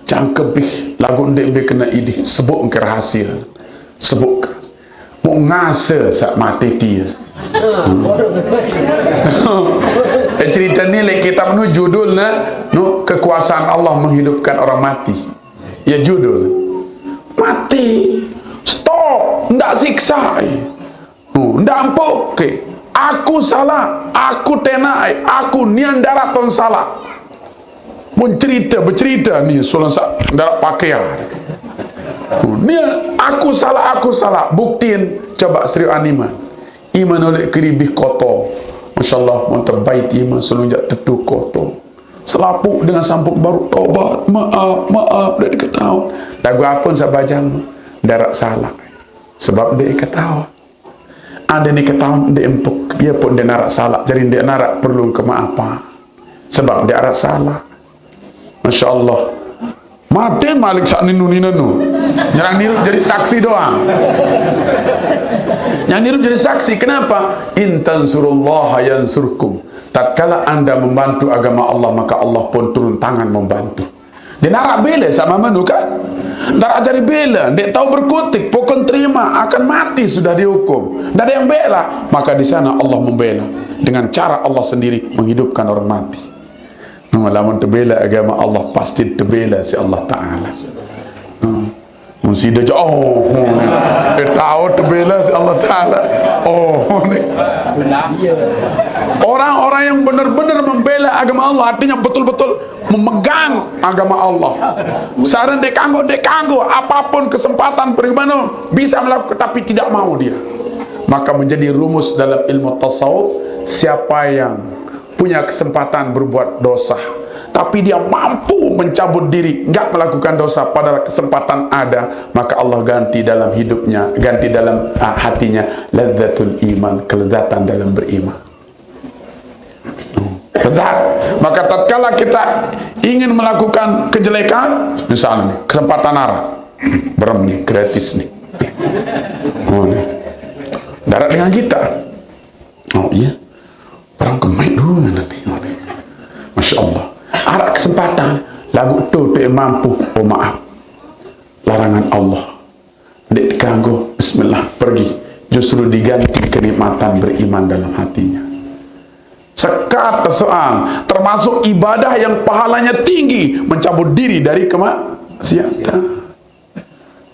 Cangkebih, lagu ndek be kena idih, sebut engke rahasia. Sebut ke. Mau ngase sak mati dia. Hmm. Eh, cerita ni lek kitab nu judul na, nu kekuasaan Allah menghidupkan orang mati. Ya judul. Mati. Stop. Ndak siksa. Eh. Nu, ndak empuk ke. Aku salah, aku tenai, aku nian darat ton salah. Mun cerita, bercerita ni, sulang sak darat pakaian. Nu, nia, aku salah, aku salah. Buktin, coba serius animan. Iman oleh keribih kotor. Masya Allah, mun terbaik iman selunjak tetu kotor. Selapuk dengan sampuk baru, taubat, maaf, maaf, dah diketahui. Lagu apa sabajang? Darat salah. Sebab dia ketahui. Ande ni ketahuan ndek empuk, ia pun ndek narak salak, jadi ndek narak perlu kemaafan. Sebab ndek arak salak. Masya Allah. Mate malik sak ninu ni nenu. Nyerang niru jadi saksi doang. Yang niru jadi saksi, kenapa? In tansurullaha yansurkum. Tatkala anda membantu agama Allah, maka Allah pun turun tangan membantu. Dia narak bela sama manu kan? Narak jadi bela, ndak tahu berkutik, pokok terima, akan mati sudah dihukum. Ndak ada yang bela, maka di sana Allah membela dengan cara Allah sendiri menghidupkan orang mati. Nah, lamun terbela agama Allah, pasti terbela si Allah Ta'ala. Hmm. Mun sida jauh, oh, eh, tahu terbela si Allah Ta'ala. Oh, ni. Orang-orang yang benar-benar membela agama Allah, artinya betul-betul memegang agama Allah. Saran dek kanggo, dek kanggo, apapun kesempatan bagaimana bisa melakukan, tapi tidak mau dia. Maka menjadi rumus dalam ilmu tasawuf, siapa yang punya kesempatan berbuat dosa, tapi dia mampu mencabut diri, nggak melakukan dosa, padahal kesempatan ada, maka Allah ganti dalam hidupnya, ganti dalam, ah, hatinya ladzatul iman, kelezatan dalam beriman. Lezat. Maka tatkala kita ingin melakukan kejelekan, misalnya nih, kesempatan narak, berem nih, gratis nih. Oh, nih. Darat dengan kita. Oh, iya. Barang kemai dulu nanti. Masya Allah. Ada kesempatan. Lagu tu tak mampu. Oh, maaf. Larangan Allah. Dek kanggo. Bismillah. Pergi. Justru diganti kenikmatan beriman dalam hatinya. Sekat soal. Termasuk ibadah yang pahalanya tinggi. Mencabut diri dari kemaksiatan.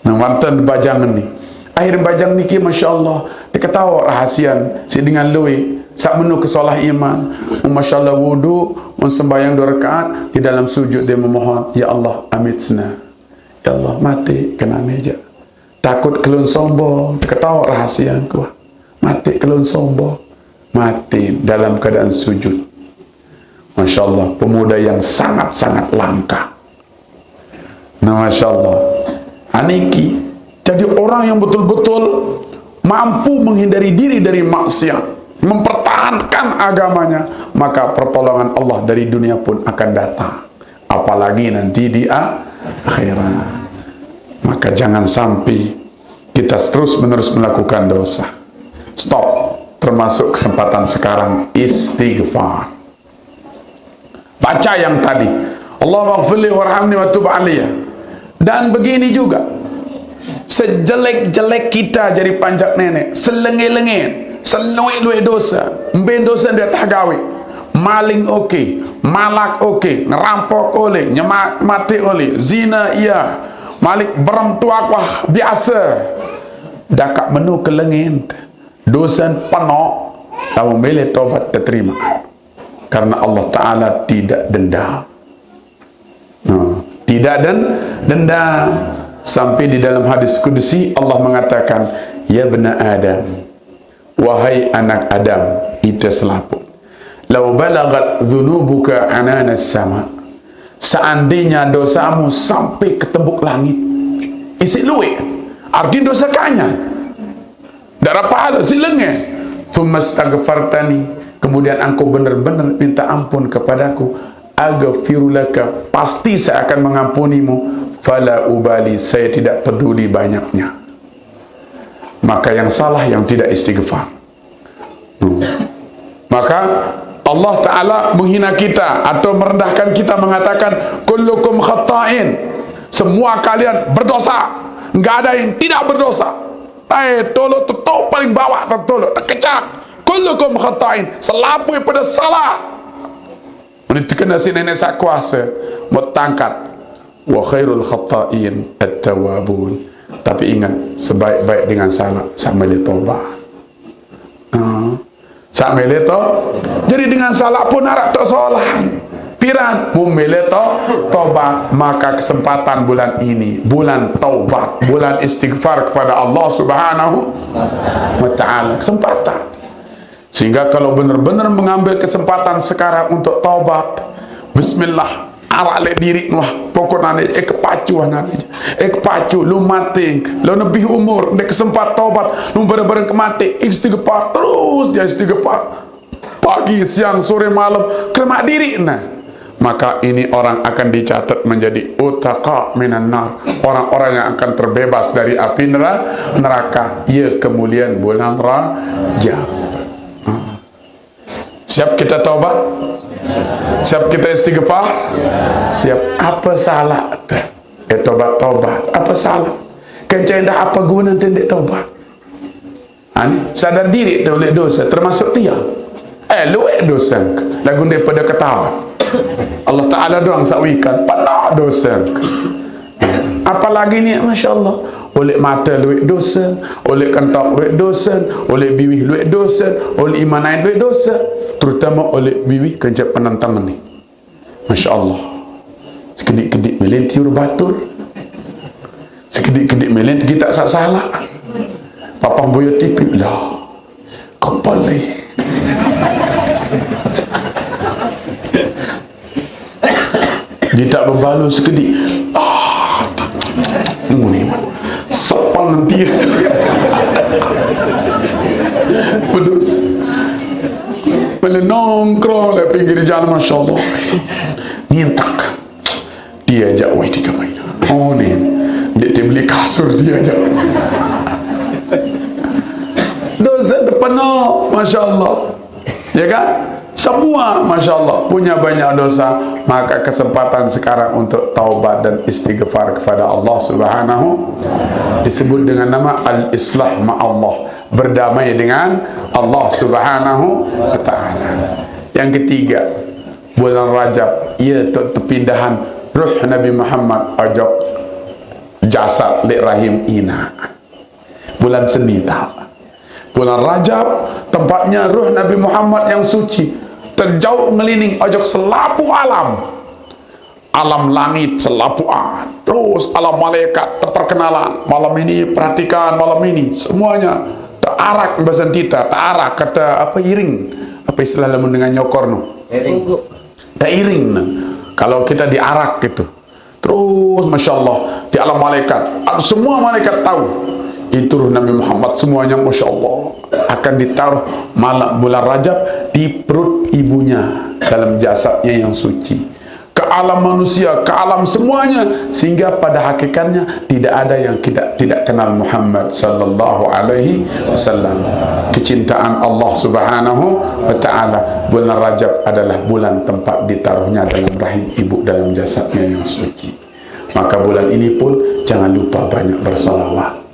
Nah, mantan bajang ni. Akhir bajang niki, Masya Allah, diketawa rahasian, si dengan lui, sak menu kesolah iman. Oh, Masya Allah, wudu, mun sembahyang dua rakaat, di dalam sujud dia memohon, "Ya Allah, amitsna." Ya Allah, mati, kena meja. Takut kelun sombong, diketawa rahasian kuah. Mati kelun sombong. Mati dalam keadaan sujud. Masya Allah, pemuda yang sangat-sangat langka. Nah, Masya Allah. Aniki, jadi orang yang betul-betul mampu menghindari diri dari maksiat, mempertahankan agamanya, maka pertolongan Allah dari dunia pun akan datang. Apalagi nanti di a-, akhirat. Maka jangan sampai kita terus-menerus melakukan dosa. Stop. Termasuk kesempatan sekarang istighfar. Baca yang tadi. Allahumma ghfirli warhamni wa tub alayya. Dan begini juga. Sejelek-jelek kita jadi panjak nenek, selenge-lengen, seluek-luek dosa, mben dosa dia tak gawe. Maling oke, malak oke, ngerampok oleh, nyemak mati oleh, zina iya, malik berem tuak wah biasa. Dakak menu kelengen, dosa penok, lalu milih tobat diterima. Karena Allah Ta'ala tidak dendam. Nah, tidak den-, dendam. Sampai di dalam hadis kudusi Allah mengatakan, "Ya bna Adam, wahai anak Adam, ita selapo. Lau balagat dzunubuka ananas sama." Seandainya dosamu sampai ke tembok langit, isi luwe. Arti dosa kanya. Darah pahala, si lenge. "Tsumma astaghfartani." Kemudian engkau benar-benar minta ampun kepadaku. "Aghfiru laka." Pasti saya akan mengampunimu. "Fala ubali." Saya tidak peduli banyaknya. Maka yang salah yang tidak istighfar. Hmm. Maka Allah Ta'ala menghina kita atau merendahkan kita, mengatakan, "Kullukum khata'in." Semua kalian berdosa. Nggak ada yang tidak berdosa. Eh, tolok tu, tu paling bawah tu, tolok terkecak. "Kullukum khata'in." Selapu pada salah. Ini terkena si nenek sak kuasa. Mau tangkat. "Wa khairul khata'in at-tawwabun." Tapi ingat, sebaik-baik dengan salah sama dia tobat. Ah. Sak mele to. Jadi dengan salah pun arak tok solahan. Piran, mun mele to, tobat, maka kesempatan bulan ini, bulan taubat, bulan istighfar kepada Allah Subhanahu wa Ta'ala. Kesempatan. Sehingga kalau benar-benar mengambil kesempatan sekarang untuk taubat, bismillah, arak lek diri nuah, pokok nane, eh, kepacu, nane, eh, kepacu, lu mati, lu lebih umur, dek kesempat taubat, lu bareng-bareng kemati, istighfar, terus dia istighfar. Pagi, siang, sore, malam, kena mak diri, nah. Maka ini orang akan dicatat menjadi utaka minan nar, orang-orang yang akan terbebas dari api nera-, neraka. Ya, kemuliaan bulan Rajab. Hmm. Si Siap kita taubat? Siap kita istighfar? Siap. Apa salah? Eh, taubat, taubat. Apa salah? Kan cai ndak apa guna tende taubat. Ha, ni, sadar diri tu oleh dosa, termasuk dia. Eh, luek dosa. Lagu daripada ketawa. Allah Ta'ala doang sak wikan. Penuh dosa. Apalagi ni, Masya Allah. Oleh mata luek dosa, oleh kentok luek dosa, oleh biwih luek dosa, oleh iman ain luek dosa. Terutama oleh biwih kerja penantang ni. Masya Allah. Sekedik-kedik melen tiur batur. Sekedik-kedik melen kita sak salah. Papang boyo tipi lah. Kepala. Dia tak berbaloi sekedik. Ah, tak. Muni. Sepang nanti. Pedus. Boleh nongkrong lah pinggir jalan, Masya Allah. Nyentak. Dia ajak, wai, tiga main. Oh, ni. Dia, dia beli kasur, dia ajak. Dosa terpenuh, Masya Allah. Ya kan? Semua, Masya Allah, punya banyak dosa. Maka kesempatan sekarang untuk taubat dan istighfar kepada Allah Subhanahu, disebut dengan nama al-islah ma'allah, berdamai dengan Allah Subhanahu wa Ta'ala. Yang ketiga, bulan Rajab, ya, tu perpindahan ruh Nabi Muhammad ojok jasad lek rahim ina. Bulan seni tak? Bulan Rajab, tempatnya ruh Nabi Muhammad yang suci terjauh ngelining ojok selapuh alam. Alam langit selapuh, ah, terus alam malaikat terperkenalan. Malam ini, perhatikan malam ini. Semuanya terarak, bahasa kita, terarak, kata apa, iring. Apa istilah lamun dengan nyokor nu? Iring. Teiring, nah. Kalau kita diarak gitu. Terus, Masya Allah, di alam malaikat, semua malaikat tahu itu ruh Nabi Muhammad, semuanya, Masya Allah, akan ditaruh malam bulan Rajab di perut ibunya, dalam jasadnya yang suci. Ke alam manusia, ke alam semuanya, sehingga pada hakikatnya tidak ada yang tidak, tidak kenal Muhammad sallallahu alaihi wasallam. Kecintaan Allah Subhanahu wa Ta'ala, bulan Rajab adalah bulan tempat ditaruhnya dalam rahim ibu, dalam jasadnya yang suci. Maka bulan ini pun jangan lupa banyak bersalawat.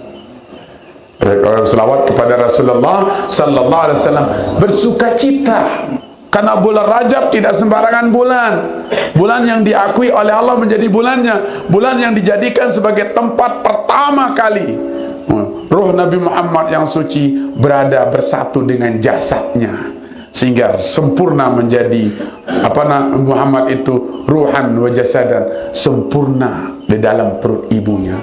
Bersalawat kepada Rasulullah sallallahu alaihi wasallam. Bersukacita karena bulan Rajab tidak sembarangan bulan. Bulan yang diakui oleh Allah menjadi bulannya. Bulan yang dijadikan sebagai tempat pertama kali, hmm, ruh Nabi Muhammad yang suci berada bersatu dengan jasadnya. Sehingga sempurna menjadi, apa na-, Muhammad itu ruhan wa jasadan, sempurna di dalam perut ibunya.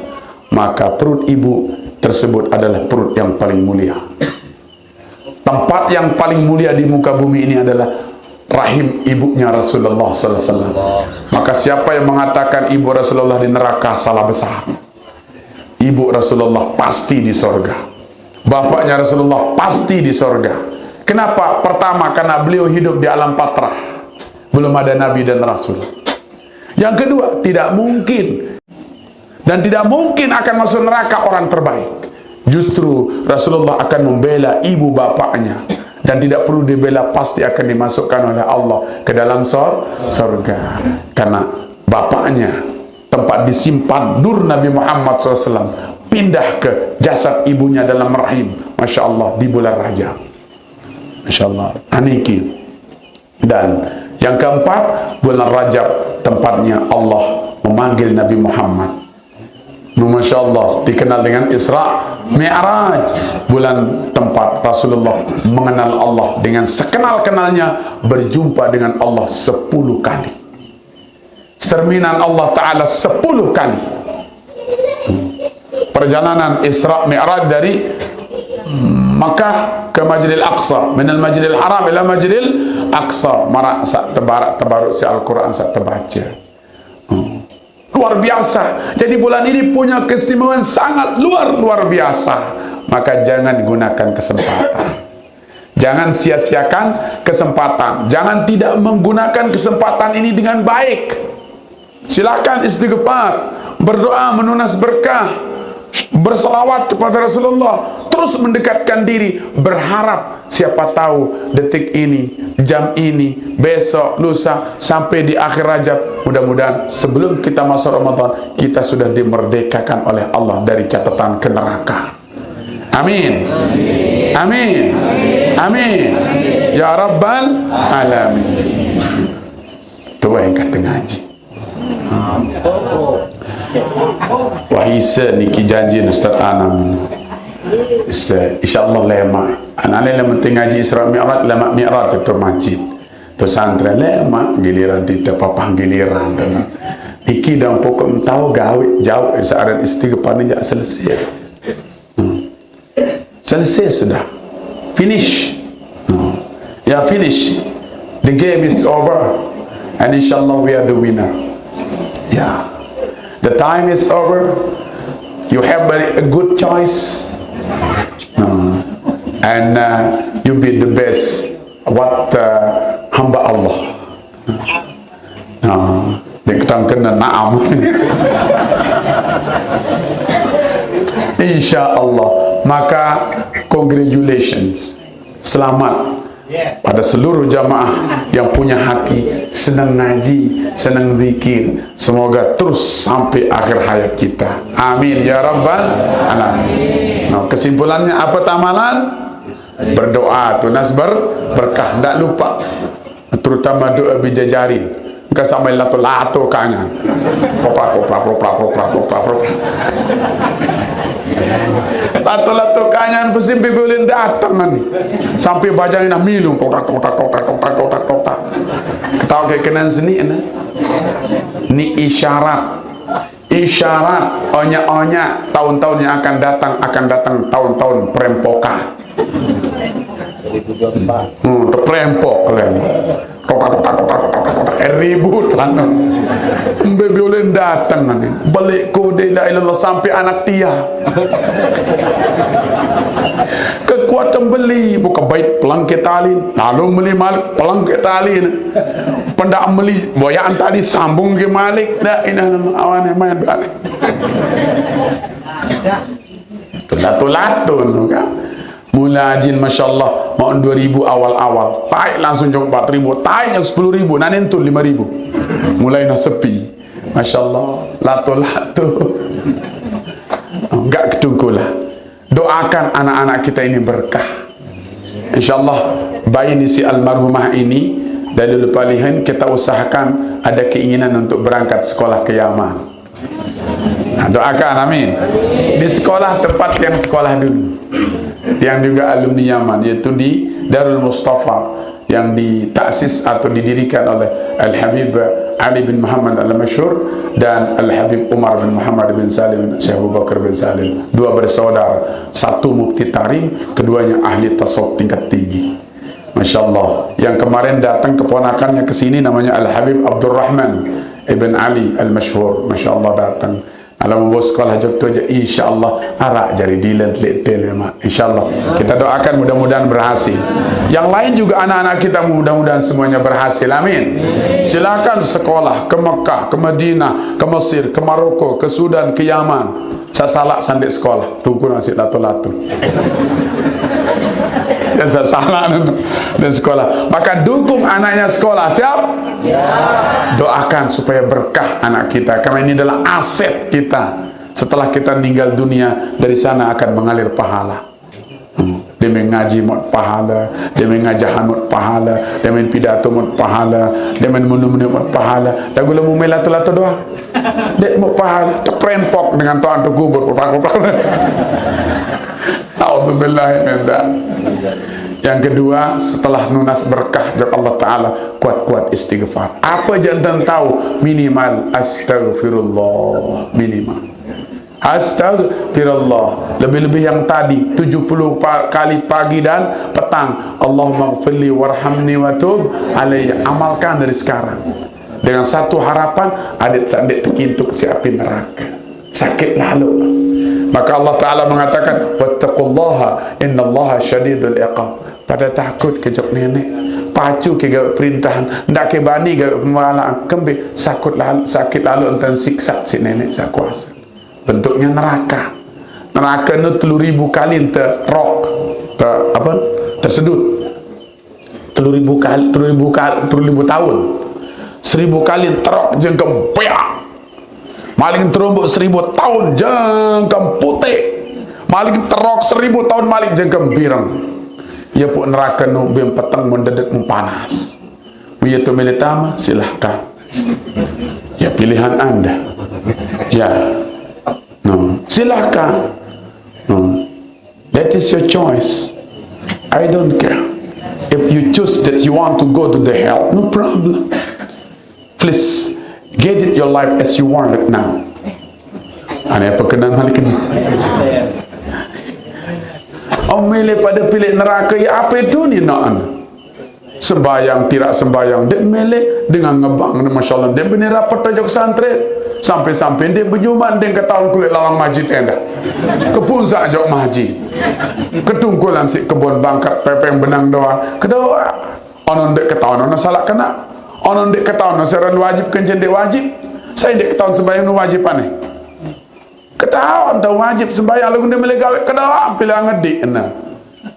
Maka perut ibu tersebut adalah perut yang paling mulia. Tempat yang paling mulia di muka bumi ini adalah rahim ibunya Rasulullah sallallahu alaihi wasallam. Maka siapa yang mengatakan ibu Rasulullah di neraka, salah besar. Ibu Rasulullah pasti di sorga. Bapaknya Rasulullah pasti di sorga. Kenapa? Pertama, karena beliau hidup di alam patrah. Belum ada nabi dan rasul. Yang kedua, tidak mungkin dan tidak mungkin akan masuk neraka orang terbaik. Justru Rasulullah akan membela ibu bapaknya dan tidak perlu dibela, pasti akan dimasukkan oleh Allah ke dalam sor-, sorga. Karena bapaknya, tempat disimpan nur Nabi Muhammad sallallahu alaihi wasallam, pindah ke jasad ibunya dalam rahim, Masya Allah, di bulan Rajab. Masya Allah. Aniki. Dan yang keempat, bulan Rajab tempatnya Allah memanggil Nabi Muhammad. Nu, Masya Allah, dikenal dengan Isra Mi'raj. Bulan tempat Rasulullah mengenal Allah dengan sekenal-kenalnya, berjumpa dengan Allah sepuluh kali. Serminan Allah Ta'ala sepuluh kali. Perjalanan Isra Mi'raj dari Makkah ke Masjidil Aqsa, minal Masjidil Haram ila Masjidil Aqsa, marak sak tebarak tebaruk si Al-Quran sak tebaca. Hmm. Luar biasa. Jadi bulan ini punya keistimewaan sangat luar, luar biasa. Maka jangan gunakan kesempatan. Jangan sia-siakan kesempatan. Jangan tidak menggunakan kesempatan ini dengan baik. Silakan istighfar, berdoa, menunas berkah, Berselawat kepada Rasulullah, terus mendekatkan diri, berharap siapa tahu detik ini, jam ini, besok, lusa, sampai di akhir Rajab, mudah-mudahan sebelum kita masuk Ramadan, kita sudah dimerdekakan oleh Allah dari catatan ke neraka. Amin. Amin. Amin. Ya Rabbal Alamin. Tuan kata ngaji. Wah, isa niki janji Ustaz Anam. Isa, insyaallah lema. Anak ni lema tengah ngaji Isra Mi'raj, lema Mi'raj tu masjid. Pesantren lema, giliran kita papah giliran tu. Iki dah pokok tahu gawe jauh saat istighfar ni jak selesai. Hmm. Selesai sudah. Finish. Hmm. Ya, finish. The game is over. And inshallah we are the winner. Ya. The time is over. You have a, a good choice. Hmm. And uh, you be the best. What uh, hamba Allah. Nah, dia ketang kena naam. Insya Allah. Maka congratulations. Selamat pada seluruh jamaah yang punya hati senang ngaji, senang zikir. Semoga terus sampai akhir hayat kita. Amin ya rabbal alamin. Nah, kesimpulannya apa tamalan? Berdoa tunas ber berkah, ndak lupa. Terutama doa bijajarin. Bukan sampai lato-lato kanyan. Koprak, koprak, koprak, koprak, koprak, koprak. Lato-lato kanyan pasti bibulin datang ni. Sampai bajang ina milu, kotak, kotak, kotak, kotak, kotak, kotak. Ketawa ke kenan seni, nah. Ni isyarat. Isyarat, onya-onya, tahun-tahun yang akan datang, akan datang tahun-tahun perempokan. Hmm, terperempok kalian. Kotak, kotak, kotak, kotak, kotak, kotak. Eh, ribut lah. Mbe biolin datang ni. Balik kode la ilallah sampai anak tia. Kekuatan beli, buka baik pelangke talin. Lalu beli malik pelangke talin. Pendak meli, boyaan tadi sambung ke malik. Dah, ina nama awan yang main balik. Lato-lato tu kan. Mula ajin, masya Allah, mau dua ribu awal-awal. Taik langsung jam empat ribu, taik jam sepuluh ribu, nak nentu lima ribu. Mulai nak sepi. Masya Allah, lato-lato. Enggak ketungkulah. Doakan anak-anak kita ini berkah. Insya Allah, bayi ni si almarhumah ini, dari Lupalihan, kita usahakan ada keinginan untuk berangkat sekolah ke Yaman. Nah, doakan, amin. Di sekolah tempat yang sekolah dulu, yang juga alumni Yaman, yaitu di Darul Mustafa, yang ditaksis atau didirikan oleh Al-Habib Ali bin Muhammad Al-Masyhur dan Al-Habib Umar bin Muhammad bin Salim, Syekh Abu Bakar bin Salim. Dua bersaudara, satu mufti tarim, keduanya ahli tasawuf tingkat tinggi. Masya Allah. Yang kemarin datang keponakannya ke sini namanya Al-Habib Abdurrahman ibn Ali Al-Masyhur. Masya Allah datang. Alam bos sekolah jatuh aja, insya Allah arak jari dilen telit tel ya, Mak. Insya Allah. Kita doakan mudah-mudahan berhasil. Yang lain juga anak-anak kita mudah-mudahan semuanya berhasil. Amin. Silakan sekolah ke Mekah, ke Madinah, ke Mesir, ke Maroko, ke Sudan, ke Yaman. Sasalak sandik sekolah. Tunggu nasib lato-lato. Dan sasalak dan sekolah. Bahkan dukung anaknya sekolah. Siap? Doakan supaya berkah anak kita. Karena ini adalah aset kita. Setelah kita meninggal dunia, dari sana akan mengalir pahala. Hmm. Dia main ngaji mot pahala, dia main ngajahan mot pahala, dia main pidato mot pahala, dia main menu-menu mot pahala. Lagu lemu main lato-lato doa. Dia mot pahala, terperempok dengan tuan tu kubur. Auzubillah min dzalik. Yang kedua, setelah nunas berkah dari Allah Ta'ala, kuat-kuat istighfar. Apa jantan tahu? Minimal astagfirullah. Minimal. Astagfirullah. Lebih-lebih yang tadi, tujuh puluh pa- kali pagi dan petang. Allahumma gfirli warhamni wa tub alayya. Amalkan dari sekarang. Dengan satu harapan, adik sandik terkintuk si api neraka. Sakit lalu. Maka Allah Ta'ala mengatakan, "Wattaqullaha innallaha syadidul iqab." Pada takut kejap nenek. Pacu ke gawe perintahan. Ndak ke bani gawe pembalaan. Kembe sakit lalu, sakit lalu enten siksa si nenek sa kuasa. Bentuknya neraka. Neraka nu telu ribu kali terok, ter, apa? Tersedut. Telu ribu kali, telu ribu kali, telu ribu tahun. Seribu kali terok jengkem peak. Maling terumbuk seribu tahun jengkem putih. Maling terok seribu tahun maling jengkem bireng. Ya puk neraka nu bim peteng mendedet mu panas. Ya tu milih tama, silahkan. Ya pilihan anda. Ya. No, silahkan. No. That is your choice. I don't care. If you choose that you want to go to the hell, no problem. Please, get it your life as you want it now. Ane apa kenal hal kena? Om milih pada pilih neraka ya apa itu ni nak? Sembayang tidak sembayang, dek melek dengan ngebang, masya Allah, dek bendera peta jok santri, sampai-sampai dek berjumat, dek ketahuan kulit lawang masjid endah. Kepunsak jok masjid. Ketungkulan si kebun bangkat pepeng benang doa, kedoa. Ono dek ketahuan, ono salah kena. Ono dek ketahuan, ono seran wajib, kencen dek wajib. Saya dek ketahuan sembahyang nu wajib aneh. Ketahuan tau wajib sembahyang, lagu dia melek gawe, kedoa, pilih ngedik, nah.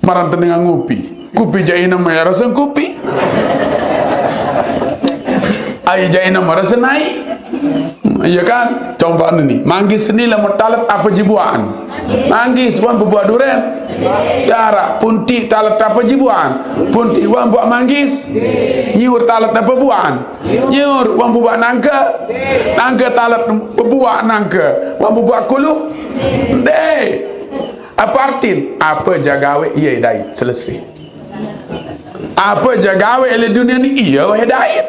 Marang tendingan ngupi. Kupi jai nama ya rasa kupi. Ai jai nama rasa nai. Iya kan? Coba ni. Manggis ni lah mutalat apa jibuan? Manggis wan bubuak duren. Dara punti talat apa jibuan? Punti wan buak manggis. Nyiur talat apa buan? Nyiur wan bubuak nangka. Nangka talat bubuak nangka. Wan bubuak kulu. Deh. Apa artin? Apa jagawe iya dai. Selesai. Apa jagawe le dunia ni iya weh dai.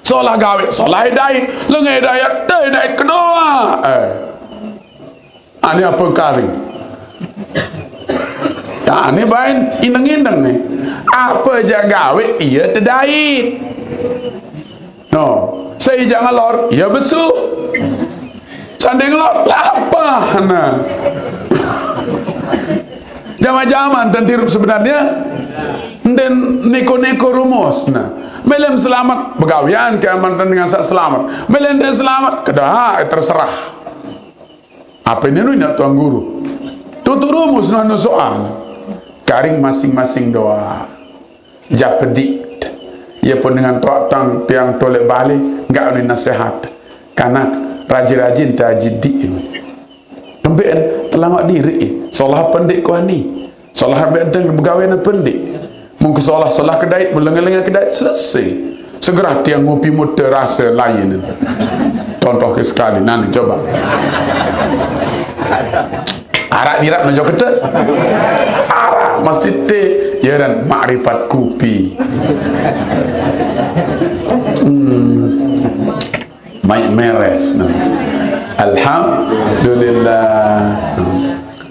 Solah gawe, solah dai. Lengai dai, dai dai kedoa. Eh. Ani apa kali? Ya, ani bain indeng-indeng ni. Apa jagawe iya tedai. No, saya jangan lor, iya besu. Sanding lor, lapah nah. Jama-jama dan tirup sebenarnya. Dan neko-neko rumus nah. Melem selamat, begawian ke mantan dengan sak selamat. Melem dia selamat, kedah terserah. Apa ini nu nak tuan guru? Tutu rumus nu anu soal. Karing masing-masing doa. Japedit. Ia pun dengan tuak tang piang tolek balik, enggak ni nasihat. Kanak rajin-rajin taji dik. Kempen telamak diri. Solah pendek kuani. Solah benteng begawe na pendek. Mungkin solah-solah kedait, melengah-lengah kedait, selesai. Segera tiang ngopi muter rasa lain. Contoh ke sekali, nanti coba. Arak nirap mejo kete. Arak masih te. Ya dan makrifat kupi. Hmm. Mai meres. Alhamdulillah.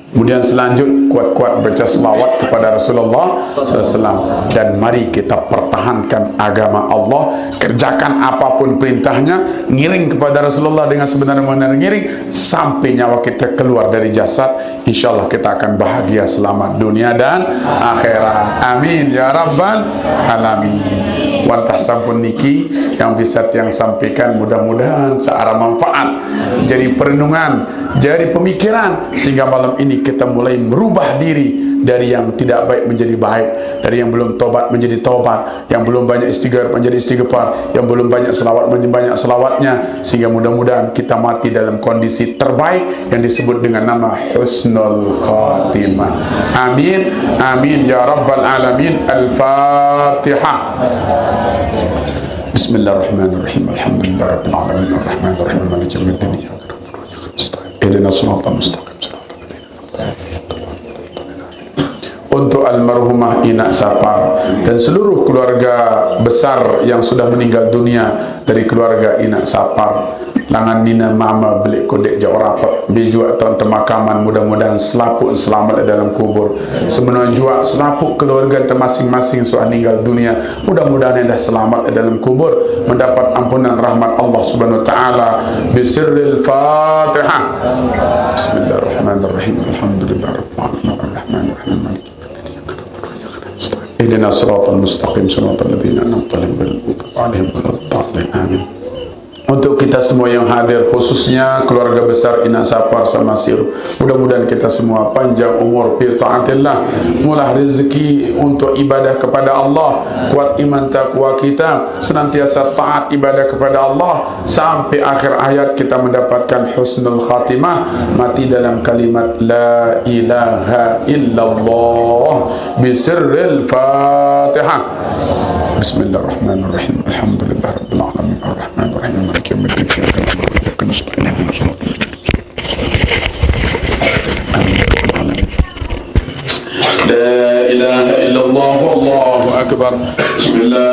Kemudian selanjut, kuat-kuat baca selawat kepada Rasulullah sallallahu alaihi wasallam. Dan mari kita pertahankan agama Allah, kerjakan apapun perintahnya, ngiring kepada Rasulullah dengan sebenar-benar ngiring, sampai nyawa kita keluar dari jasad. Insya Allah kita akan bahagia selamat dunia dan akhirat. Amin ya rabbal alamin. Wantah sampun niki yang bisa tiang sampaikan, mudah-mudahan searah manfaat, jadi perenungan, jadi pemikiran, sehingga malam ini kita mulai merubah diri dari yang tidak baik menjadi baik, dari yang belum tobat menjadi tobat, yang belum banyak istighfar menjadi istighfar, yang belum banyak selawat menjadi banyak selawatnya, sehingga mudah-mudahan kita mati dalam kondisi terbaik yang disebut dengan nama husnul khatimah. Amin, amin ya rabbal alamin. Al-Fatihah. Bismillahirrahmanirrahim. Alhamdulillahirabbil alamin. Arrahmanirrahim. Maliki yaumiddin. Iyyaka na'budu wa iyyaka nasta'in. Ihdinas siratal mustaqim. Siratal ladzina an'amta alaihim. Untuk almarhumah Inak Sapar dan seluruh keluarga besar yang sudah meninggal dunia dari keluarga Inak Sapar. Langan nina mama belik kodek jauh rapat. Be juga tuan temakaman, mudah-mudahan selaput selamat di dalam kubur. Sebenarnya juga selaput keluarga masing-masing sudah meninggal dunia. Mudah-mudahan dah selamat di dalam kubur, mendapat ampunan rahmat Allah Subhanahu wa taala. Bisirril Fatihah. Bismillahirrahmanirrahim. Alhamdulillahirabbil alamin. Arrahmanirrahim. Maliki yaumiddin. Ihdinas siratal mustaqim, siratal ladzina an'amta alaihim ghairil maghdubi alaihim waladdallin. Amin. Untuk kita semua yang hadir, khususnya keluarga besar Ina Sapar Samasiru. Mudah-mudahan kita semua panjang umur fi taatillah, murah rezeki untuk ibadah kepada Allah, kuat iman takwa kita, senantiasa taat ibadah kepada Allah, sampai akhir hayat kita mendapatkan husnul khatimah, mati dalam kalimat la ilaha illallah, bisirril Fatihah. Bismillahirrahmanirrahim. Alhamdulillahirabbil alamin. Arrahmanirrahim. Maliki yaumiddin. Iyyaka na'budu wa iyyaka nasta'in. Ihdinas siratal mustaqim. Amin. La ilaha illallah, wallahu akbar. Bismillah.